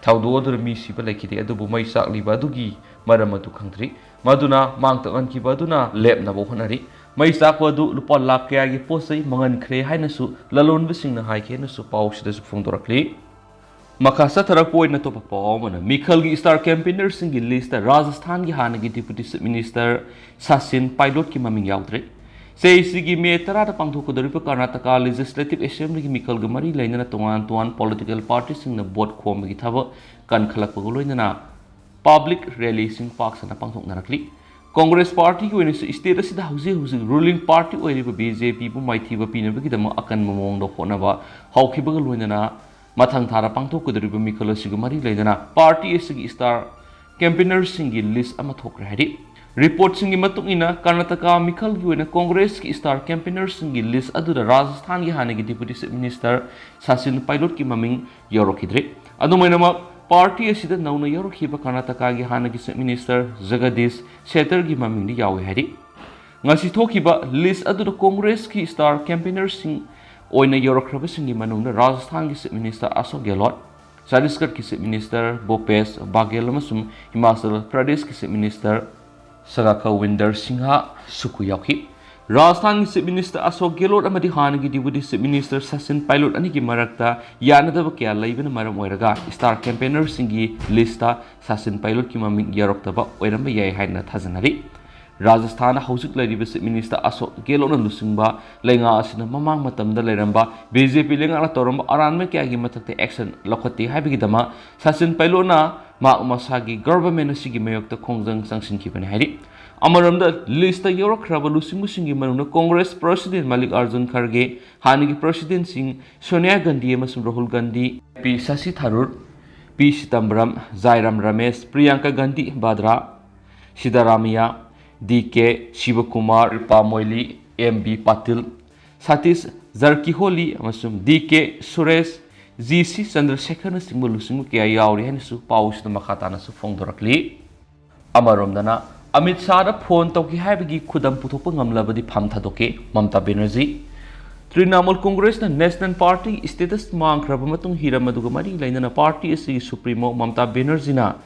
ꯊꯧꯗꯣꯛ ꯑꯗꯨꯗ ꯃꯤ ꯁꯤꯕ ꯂꯩꯈꯤꯗꯦ, ꯑꯗꯨꯕꯨ ꯃꯩ ꯆꯥꯛꯂꯤꯕ ꯑꯗꯨꯒꯤ ꯃꯔꯝ ꯑꯗꯨ ꯈꯪꯗ꯭ꯔꯤ꯫ ꯃꯗꯨꯅ ꯃꯥꯡ ꯇꯥꯛꯍꯟꯈꯤꯕ ꯑꯗꯨꯅ ꯂꯦꯞꯅꯕ ꯍꯣꯠꯅꯔꯤ꯫ ꯃꯩ ꯆꯥꯛꯄ ꯑꯗꯨ ꯂꯨꯄꯥ ꯂꯥꯈ ꯀꯌꯥꯒꯤ ꯄꯣꯠ ꯆꯩ ꯃꯥꯡꯍꯟꯈ꯭ꯔꯦ ꯍꯥꯏꯅꯁꯨ ꯂꯂꯣꯟꯕꯁꯤꯡꯅ ꯍꯥꯏꯈꯤ ꯍꯥꯏꯅꯁꯨ ꯄꯥꯎꯁꯤꯗꯁꯨ ꯐꯣꯡꯗꯣꯔꯛꯂꯤ꯫ ꯃꯈꯥ ꯆꯠꯊꯔꯛꯄ ꯑꯣꯏꯅ ꯑꯇꯣꯞꯄ ꯄꯥꯎ ꯑꯃꯅ, ꯃꯤꯈꯜꯒꯤ star campaignerꯁꯤꯡꯒꯤ listꯇ ꯔꯥꯖꯁꯊꯥꯟꯒꯤ ꯍꯥꯟꯅꯒꯤ Deputy Chief Minister ꯁꯆꯤꯟ ꯄꯥꯏꯂꯣꯠꯀꯤ ꯃꯃꯤꯡ ꯌꯥꯎꯗ꯭ꯔꯦ꯫ ꯆꯍꯤꯁꯤꯒꯤ ꯃꯦ ꯇꯔꯥꯗ ꯄꯥꯡꯊꯣꯛꯀꯗꯧꯔꯤꯕ ꯀꯔꯅꯥꯇꯀꯥ Legislative Assemblyꯒꯤ ꯃꯤꯈꯜꯒ ꯃꯔꯤ ꯂꯩꯅꯅ ꯇꯣꯉꯥꯟ ꯇꯣꯉꯥꯟ political partyꯁꯤꯡꯅ vote ꯈꯣꯝꯕꯒꯤ ꯊꯕꯛ ꯀꯟꯈꯠꯂꯛꯄꯒ ꯂꯣꯏꯅꯅ public rallyꯁꯤꯡ ꯄꯥꯛ ꯁꯟꯅ ꯄꯥꯡꯊꯣꯛꯅꯔꯛꯂꯤ꯫ Congress partyꯒꯤ ꯑꯣꯏꯅꯁꯨ state ꯑꯁꯤꯗ ꯍꯧꯖꯤꯛ ꯍꯧꯖꯤꯛ ruling party ꯑꯣꯏꯔꯤꯕ BJPꯕꯨ ꯃꯥꯏꯊꯤꯕ ꯄꯤꯅꯕꯒꯤꯗꯃꯛ ꯑꯀꯟꯕ ꯃꯑꯣꯡꯗ ꯍꯣꯠꯅꯕ ꯍꯧꯈꯤꯕꯒ ꯂꯣꯏꯅꯅ ꯃꯊꯪ ꯊꯥꯗ ꯄꯥꯡꯊꯣꯛꯀꯗꯧꯔꯤꯕ ꯃꯤꯈꯜ ꯑꯁꯤꯒ ꯃꯔꯤ ꯂꯩꯅꯅ party ꯑꯁꯤꯒꯤ star campaignerꯁꯤꯡꯒꯤ list ꯑꯃ ꯊꯣꯛꯈ꯭ꯔꯦ ꯍꯥꯏꯔꯤ꯫ Reportꯁꯤꯡꯒꯤ ꯃꯇꯨꯡ ꯏꯟꯅ ꯀꯔꯅꯥꯇꯀꯥ ꯃꯤꯈꯜꯒꯤ ꯑꯣꯏꯅ Congressꯀꯤ star campaignerꯁꯤꯡꯒꯤ list ꯑꯗꯨꯗ ꯔꯥꯖꯁꯊꯥꯟꯒꯤ ꯍꯥꯟꯅꯒꯤ Deputy Chief Minister ꯁꯆꯤꯟ ꯄꯥꯏꯂꯣꯠꯀꯤ ꯃꯃꯤꯡ ꯌꯥꯎꯔꯛꯈꯤꯗ꯭ꯔꯦ꯫ ꯑꯗꯨꯝ ꯑꯣꯏꯅꯃꯛ, party ꯑꯁꯤꯗ ꯅꯧꯅ ꯌꯥꯎꯔꯛꯈꯤꯕ ꯀꯔꯅꯥꯇꯀꯥꯒꯤ ꯍꯥꯟꯅꯒꯤ Chief Minister ꯖꯒꯗꯤꯁ ꯁꯦꯇꯔꯒꯤ ꯃꯃꯤꯡꯗꯤ ꯌꯥꯎꯏ ꯍꯥꯏꯔꯤ꯫ ꯉꯁꯤ ꯊꯣꯛꯈꯤꯕ list ꯑꯗꯨꯗ Congressꯀꯤ star campaignerꯁꯤꯡ ꯑꯣꯏꯅ ꯌꯧꯔꯛꯈ꯭ꯔꯕꯁꯤꯡꯒꯤ ꯃꯅꯨꯡꯗ ꯔꯥꯖꯁꯊꯥꯟꯒꯤ Chief Minister ꯑꯁꯣꯛ ꯒꯦꯍꯂꯣꯠ, ꯆꯇꯤꯁꯒꯔꯒꯤ Chief Minister ꯚꯨꯄꯦꯁ ꯕꯥꯘꯦꯜ ꯑꯃꯁꯨꯡ ꯍꯤꯃꯥꯆꯜ ꯄ꯭ꯔꯗꯦꯁꯀꯤ Chief Minister ꯁꯒꯥꯈꯋꯤꯟꯗꯔ ꯁꯤꯡꯍ ꯁꯨꯛꯈꯨ ꯌꯥꯎꯈꯤ꯫ ꯔꯥꯖꯁꯊꯥꯟꯒꯤ Chief Minister ꯑꯁꯣꯛ ꯒꯦꯍꯂꯣꯠ ꯑꯃꯗꯤ ꯍꯥꯟꯅꯒꯤ Deputy Chief Minister Sachin pilot ꯑꯅꯤꯒꯤ ꯃꯔꯛꯇ ꯌꯥꯅꯗꯕ ꯀꯌꯥ ꯂꯩꯕꯅ ꯃꯔꯝ ꯑꯣꯏꯔꯒ star campaignerꯁꯤꯡꯒꯤ listꯇ ꯁꯆꯤꯟ ꯄꯥꯏꯂꯣꯠꯀꯤ ꯃꯃꯤꯡ ꯌꯥꯎꯔꯛꯇꯕ ꯑꯣꯏꯔꯝꯕ ꯌꯥꯏ ꯍꯥꯏꯅ ꯊꯥꯖꯅꯔꯤ꯫ ꯔꯥꯖꯁꯊꯥꯟꯗ ꯍꯧꯖꯤꯛ ꯂꯩꯔꯤꯕ Chief Minister ꯑꯁꯣꯛ ꯒꯦꯍꯂꯣꯠꯅ ꯂꯨꯆꯤꯡꯕ ꯂꯩꯉꯥꯛ ꯑꯁꯤꯅ ꯃꯃꯥꯡ ꯃꯇꯝꯗ ꯂꯩꯔꯝꯕ BJP ꯂꯩꯉꯥꯛꯅ ꯇꯧꯔꯝꯕ ꯑꯔꯥꯟꯕ ꯀꯌꯥꯒꯤ ꯃꯊꯛꯇ action ꯂꯧꯈꯠꯇꯦ ꯍꯥꯏꯕꯒꯤꯗꯃꯛ ꯁꯆꯤꯟ ꯄꯥꯏꯂꯣꯠꯅ ꯃꯍꯥꯛ ꯃꯁꯥꯒꯤ government ꯑꯁꯤꯒꯤ ꯃꯥꯌꯣꯛꯇ ꯈꯣꯡꯖꯪ ꯆꯪꯁꯤꯟꯈꯤꯕꯅꯤ ꯍꯥꯏꯔꯤ꯫ ꯑꯃꯔꯣꯝꯗ, listꯇ ꯌꯥꯎꯔꯛꯈ꯭ꯔꯕ ꯂꯨꯆꯤꯡꯕꯁꯤꯡꯒꯤ ꯃꯅꯨꯡꯗ Congress President ꯃꯜꯂꯤꯛ ꯑꯔꯖꯨꯟ ꯈꯔꯒꯦ, ꯍꯥꯟꯅꯒꯤ Presidentꯁꯤꯡ ꯁꯣꯅꯤꯌꯥ ꯒꯥꯟꯙꯤ ꯑꯃꯁꯨꯡ ꯔꯥꯍꯨꯜ ꯒꯥꯟꯙꯤ, ꯄꯤ ꯁꯁꯤ ꯊꯔꯨꯔ, ꯄꯤ ꯁꯤꯇꯝꯕꯔꯝ, ꯖꯥꯏꯔꯥꯝ ꯔꯃꯦꯁ, ꯄ꯭ꯔꯤꯌꯥꯡꯀꯥ ꯒꯥꯟꯙꯤ ꯚꯥꯗ꯭ꯔꯥ, ꯁꯤꯗꯥꯔꯥꯃꯩꯌꯥ, ꯗꯤ ꯀꯦ ꯁꯤꯕꯀꯨꯃꯥꯔ, ꯔꯨꯄꯥ ꯃꯣꯏꯂꯤ, ꯑꯦꯝ ꯕꯤ ꯄꯥꯇꯤꯜ, ꯁꯇꯤꯁ ꯖꯔꯀꯤꯍꯣꯂꯤ ꯑꯃꯁꯨꯡ D K Suresh, G C ꯆꯟꯗ꯭ꯔꯁꯦꯈꯔꯅꯆꯤꯡꯕ ꯂꯨꯆꯤꯡꯕ ꯀꯌꯥ ꯌꯥꯎꯔꯤ ꯍꯥꯏꯅꯁꯨ ꯄꯥꯎꯁꯤꯗ ꯃꯈꯥ ꯇꯥꯅꯁꯨ ꯐꯣꯡꯗꯣꯔꯛꯂꯤ꯫ ꯑꯃꯔꯣꯝꯗꯅ, ꯑꯃꯤꯠ ꯁꯥꯍꯗ phone ꯇꯧꯈꯤ ꯍꯥꯏꯕꯒꯤ ꯈꯨꯗꯝ ꯄꯨꯊꯣꯛꯄ ꯉꯝꯂꯕꯗꯤ ꯐꯝ ꯊꯥꯗꯣꯛꯀꯦ, ꯃꯃꯇꯥ Banerjee. Trinamool ꯀꯣꯡꯒ꯭ꯔꯦꯁꯅ National Party status ꯃꯥꯡꯈ꯭ꯔꯕ ꯃꯇꯨꯡ ꯍꯤꯔꯝ ꯑꯗꯨꯒ ꯃꯔꯤ ꯂꯩꯅꯅ party ꯑꯁꯤꯒꯤ supremo ꯃꯃꯇꯥ ꯕꯦꯅꯔꯖꯤꯅ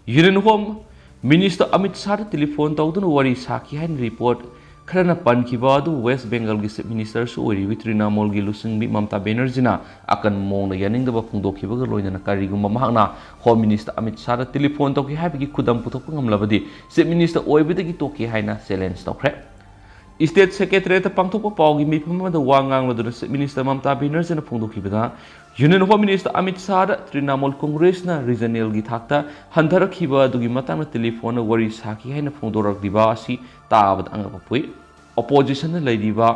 Union Home Minister Amit ꯁꯥꯍꯗ telephone ꯇꯧꯗꯨꯅ ꯋꯥꯔꯤ ꯁꯥꯈꯤ ꯍꯥꯏꯅ report ꯈꯔꯅ ꯄꯟꯈꯤꯕ ꯑꯗꯨ West Bengalꯒꯤ Chief Ministerꯁꯨ ꯑꯣꯏꯔꯤꯕꯤ ꯇ꯭ꯔꯤꯅꯥꯃꯨꯜꯒꯤ ꯂꯨꯆꯤꯡꯕꯤ ꯃꯃꯇꯥ ꯕꯦꯅꯔꯖꯤꯅ ꯑꯀꯟꯕ ꯃꯑꯣꯡꯗ ꯌꯥꯅꯤꯡꯗꯕ ꯐꯣꯡꯗꯣꯛꯈꯤꯕꯒ ꯂꯣꯏꯅꯅ ꯀꯔꯤꯒꯨꯝꯕ ꯃꯍꯥꯛꯅ Home Minister ꯑꯃꯤꯠ ꯁꯥꯍꯗ telephone ꯇꯧꯈꯤ ꯍꯥꯏꯕꯒꯤ ꯈꯨꯗꯝ ꯄꯨꯊꯣꯛꯄ ꯉꯝꯂꯕꯗꯤ Chief Minister ꯑꯣꯏꯕꯗꯒꯤ ꯇꯣꯛꯀꯦ ꯍꯥꯏꯅ challenge ꯇꯧꯈ꯭ꯔꯦ꯫ State Secretariat ꯇ ꯄꯥꯡꯊꯣꯛꯄ ꯄꯥꯎꯒꯤ ꯃꯤꯐꯝ ꯑꯃꯗ ꯋꯥ ꯉꯥꯡꯂꯗꯨꯅ Chief Minister ꯃꯃꯇꯥ ꯕꯦꯅꯔꯖꯤꯅ ꯐꯣꯡꯗꯣꯛꯈꯤꯕꯗ, Union Home Minister Amit ꯁꯥꯍꯗ Trinamool ꯀꯣꯡꯒ꯭ꯔꯦꯁꯅ regional ꯒꯤ ꯊꯥꯛꯇ ꯍꯟꯊꯔꯛꯈꯤꯕ ꯑꯗꯨꯒꯤ ꯃꯇꯥꯡꯗ telephone ꯗ ꯋꯥꯔꯤ ꯁꯥꯈꯤ ꯍꯥꯏꯅ ꯐꯣꯡꯗꯣꯔꯛꯂꯤꯕ ꯑꯁꯤ ꯇꯥꯕꯗ ꯑꯉꯛꯄ ꯄꯣꯛꯏ꯫ Opposition ꯗ ꯂꯩꯔꯤꯕ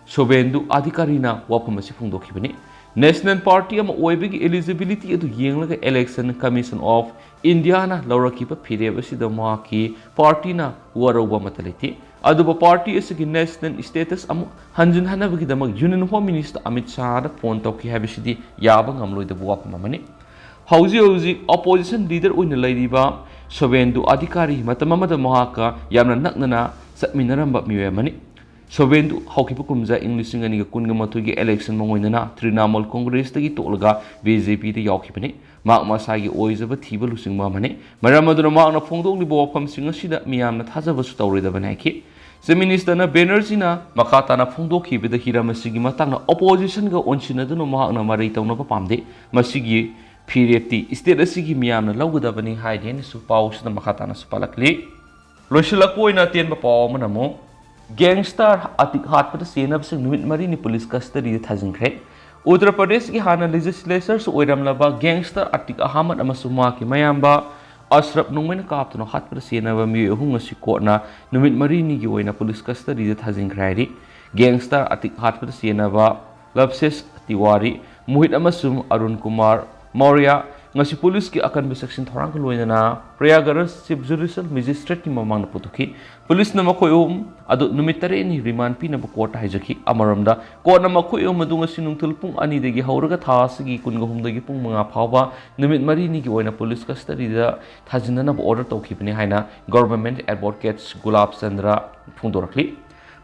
ꯁꯣꯚꯦꯟꯗꯨ ꯑꯗꯤꯀꯥꯔꯤꯅ ꯋꯥꯐꯝ ꯑꯁꯤ ꯐꯣꯡꯗꯣꯛꯈꯤꯕꯅꯤ꯫ National party ꯑꯃ ꯑꯣꯏꯕꯒꯤ eligibility ꯑꯗꯨ ꯌꯦꯡꯂꯒ Election Commission of India ꯅ ꯂꯧꯔꯛꯈꯤꯕ ꯐꯤꯔꯦꯞ ꯑꯁꯤꯗ ꯃꯍꯥꯛꯀꯤ party ꯅ ꯋꯥꯔꯧꯕ ꯑꯃꯠꯇ ꯂꯩꯇꯦ꯫ ꯑꯗꯨꯕꯨ party ꯑꯁꯤꯒꯤ national status ꯑꯃꯨꯛ ꯍꯟꯖꯤꯟ ꯍꯟꯅꯕꯒꯤꯗꯃꯛ Union Home Minister Amit ꯁꯥꯍꯗ phone ꯇꯧꯈꯤ ꯍꯥꯏꯕꯁꯤꯗꯤ ꯌꯥꯕ ꯉꯝꯂꯣꯏꯗꯕ ꯋꯥꯐꯝ ꯑꯃꯅꯤ꯫ ꯍꯧꯖꯤꯛ ꯍꯧꯖꯤꯛ opposition leader ꯑꯣꯏꯅ ꯂꯩꯔꯤꯕ ꯁꯣꯚꯦꯟꯗꯨ ꯑꯗꯤꯀꯥꯔꯤ ꯃꯇꯝ ꯑꯃꯗ ꯃꯍꯥꯛꯀ ꯌꯥꯝꯅ ꯅꯛꯅꯅ ꯆꯠꯃꯤꯟꯅꯔꯝꯕ ꯃꯤꯑꯣꯏ ꯑꯃꯅꯤ꯫ ꯁꯣꯚꯦꯟꯗꯨ ꯍꯧꯈꯤꯕ ꯀꯨꯝꯖꯥ ꯏꯪ ꯂꯤꯁꯤꯡ ꯑꯅꯤꯒ ꯀꯨꯟꯒ ꯃꯥꯊꯣꯏꯒꯤ election ꯃꯉꯣꯏꯗꯅ ꯇ꯭ꯔꯤꯅꯥꯃꯨꯜ ꯀꯣꯡꯒ꯭ꯔꯦꯁꯇꯒꯤ ꯇꯣꯛꯂꯒ BJP ꯗ ꯌꯥꯎꯈꯤꯕꯅꯤ꯫ ꯃꯍꯥꯛ ꯃꯁꯥꯒꯤ ꯑꯣꯏꯖꯕ ꯊꯤꯕ ꯂꯨꯆꯤꯡꯕ ꯑꯃꯅꯤ꯫ ꯃꯔꯝ ꯑꯗꯨꯅ ꯃꯍꯥꯛꯅ ꯐꯣꯡꯗꯣꯛꯂꯤꯕ ꯋꯥꯐꯝꯁꯤꯡ ꯑꯁꯤꯗ ꯃꯤꯌꯥꯝꯅ ꯊꯥꯖꯕꯁꯨ ꯇꯧꯔꯣꯏꯗꯕꯅꯤ ꯍꯥꯏꯈꯤ꯫ Chief Minister ꯅ ꯕꯦꯅꯔꯖꯤꯅ ꯃꯈꯥ ꯇꯥꯅ ꯐꯣꯡꯗꯣꯛꯈꯤꯕꯗ ꯍꯤꯔꯝ ꯑꯁꯤꯒꯤ ꯃꯇꯥꯡꯗ opposition ꯒ ꯑꯣꯟꯁꯤꯟꯅꯗꯨꯅ ꯃꯍꯥꯛꯅ ꯃꯔꯩ ꯇꯧꯅꯕ ꯄꯥꯝꯗꯦ꯫ ꯃꯁꯤꯒꯤ ꯐꯤꯔꯦꯞꯇꯤ state ꯑꯁꯤꯒꯤ ꯃꯤꯌꯥꯝꯅ ꯂꯧꯒꯗꯕꯅꯤ ꯍꯥꯏꯔꯤ ꯍꯥꯏꯅꯁꯨ ꯄꯥꯎꯁꯤꯗ ꯃꯈꯥ ꯇꯥꯅꯁꯨ ꯄꯥꯜꯂꯛꯂꯤ꯫ ꯂꯣꯏꯁꯤꯜꯂꯛꯄ ꯑꯣꯏꯅ ꯑꯇꯦꯟꯕ ꯄꯥꯎ ꯑꯃꯅ ꯑꯃꯨꯛ, gangster ꯑꯇꯤꯛ ꯍꯥꯠꯄꯗ ꯆꯦꯟꯅꯕꯁꯤꯡ ꯅꯨꯃꯤꯠ ꯃꯔꯤꯅꯤ police custody ꯗ ꯊꯥꯖꯤꯟꯈ꯭ꯔꯦ꯫ ꯎꯠꯇꯔ ꯄ꯭ꯔꯗꯦꯁꯀꯤ ꯍꯥꯟꯅ legislature ꯁꯨ ꯑꯣꯏꯔꯝꯂꯕ gangster ꯑꯇꯤꯛ ꯑꯍꯃꯗ ꯑꯃꯁꯨꯡ ꯃꯍꯥꯛꯀꯤ ꯃꯌꯥꯝꯕ ꯑꯁꯔꯞ ꯅꯣꯡꯃꯩꯅ ꯀꯥꯞꯇꯨꯅ ꯍꯥꯠꯄꯗ ꯆꯦꯟꯅꯕ ꯃꯤꯑꯣꯏ ꯑꯍꯨꯝ ꯑꯁꯤ court ꯅ ꯅꯨꯃꯤꯠ ꯃꯔꯤꯅꯤꯒꯤ ꯑꯣꯏꯅ police custody ꯗ ꯊꯥꯖꯤꯟꯈ꯭ꯔꯦ ꯍꯥꯏꯔꯤ꯫ Gangster ꯑꯇꯤꯛ ꯍꯥꯠꯄꯗ ꯆꯦꯟꯅꯕ ꯂꯚꯁꯦꯁ ꯇꯤꯋꯥꯔꯤ, ꯃꯣꯍꯤꯠ ꯑꯃꯁꯨꯡ ꯑꯔꯨꯟ ꯀꯨꯃꯥꯔ ꯃꯧꯔꯌ ꯉꯁꯤ police ꯀꯤ ꯑꯀꯟꯕ ꯆꯦꯛꯁꯤꯟ ꯊꯧꯔꯥꯡꯒ ꯂꯣꯏꯅꯅ ꯄ꯭ꯔꯌꯥꯒꯔꯥꯖ Chief Judicial Magistrate ꯀꯤ ꯃꯃꯥꯡꯗ ꯄꯨꯊꯣꯛꯈꯤ꯫ Police ꯅ ꯃꯈꯣꯏ ꯑꯍꯨꯝ ꯑꯗꯨ ꯅꯨꯃꯤꯠ ꯇꯔꯦꯠꯅꯤ remand ꯄꯤꯅꯕ court ꯇ ꯍꯥꯏꯖꯈꯤ꯫ ꯑꯃꯔꯣꯝꯗ, court ꯅ ꯃꯈꯣꯏ ꯑꯍꯨꯝ ꯑꯗꯨ ꯉꯁꯤ ꯅꯨꯡꯊꯤꯜ ꯄꯨꯡ ꯑꯅꯤꯗꯒꯤ ꯍꯧꯔꯒ ꯊꯥ ꯑꯁꯤꯒꯤ ꯀꯨꯟꯒ ꯍꯨꯝꯗꯣꯏꯒꯤ ꯄꯨꯡ ꯃꯉꯥ ꯐꯥꯎꯕ ꯅꯨꯃꯤꯠ ꯃꯔꯤꯅꯤꯒꯤ ꯑꯣꯏꯅ police custody ꯗ ꯊꯥꯖꯤꯟꯅꯅꯕ order ꯇꯧꯈꯤꯕꯅꯤ ꯍꯥꯏꯅ Government Advocate ꯒꯨꯂꯥꯕ ꯆꯟꯗ꯭ꯔ ꯐꯣꯡꯗꯣꯔꯛꯂꯤ꯫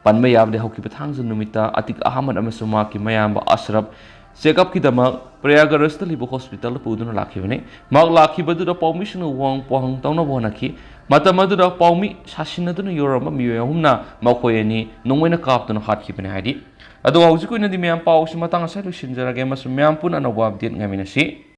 ꯄꯟꯕ ꯌꯥꯕꯗꯤ, ꯍꯧꯈꯤꯕ ꯊꯥꯡꯖ ꯅꯨꯃꯤꯠꯇ ꯑꯇꯤꯛ ꯑꯍꯃꯗ ꯑꯃꯁꯨꯡ ꯃꯍꯥꯛꯀꯤ ꯃꯌꯥꯝꯕ ꯑꯁꯔꯞ check up ꯀꯤꯗꯃꯛ ꯄ꯭ꯔꯌꯥꯒꯔꯥꯖꯇ ꯂꯩꯕ hospital ꯗ ꯄꯨꯗꯨꯅ ꯂꯥꯛꯈꯤꯕꯅꯤ꯫ ꯃꯍꯥꯛ ꯂꯥꯛꯈꯤꯕꯗꯨꯗ ꯄꯥꯎꯃꯤꯁꯤꯡꯅ ꯋꯥꯍꯪ ꯄꯥꯎꯍꯪ ꯇꯧꯅꯕ ꯍꯣꯠꯅꯈꯤ꯫ ꯃꯇꯝ ꯑꯗꯨꯗ ꯄꯥꯎꯃꯤ ꯁꯥꯁꯤꯟꯅꯗꯨꯅ ꯌꯧꯔꯝꯕ ꯃꯤꯑꯣꯏ ꯑꯍꯨꯝꯅ ꯃꯈꯣꯏ ꯑꯅꯤ ꯅꯣꯡꯃꯩꯅ ꯀꯥꯞꯇꯨꯅ ꯍꯥꯠꯈꯤꯕꯅꯤ ꯍꯥꯏꯔꯤ꯫ ꯑꯗꯣ, ꯍꯧꯖꯤꯛꯀꯤ ꯑꯣꯏꯅꯗꯤ ꯃꯌꯥꯝ, ꯄꯥꯎꯁꯤ ꯃꯇꯥꯡ ꯑꯁꯤꯗ ꯂꯣꯏꯁꯤꯟꯖꯔꯒꯦ ꯑꯃꯁꯨꯡ ꯃꯌꯥꯝ ꯄꯨꯟꯅ ꯑꯅꯧꯕ update ꯉꯥꯏꯃꯤꯟꯅꯁꯤ꯫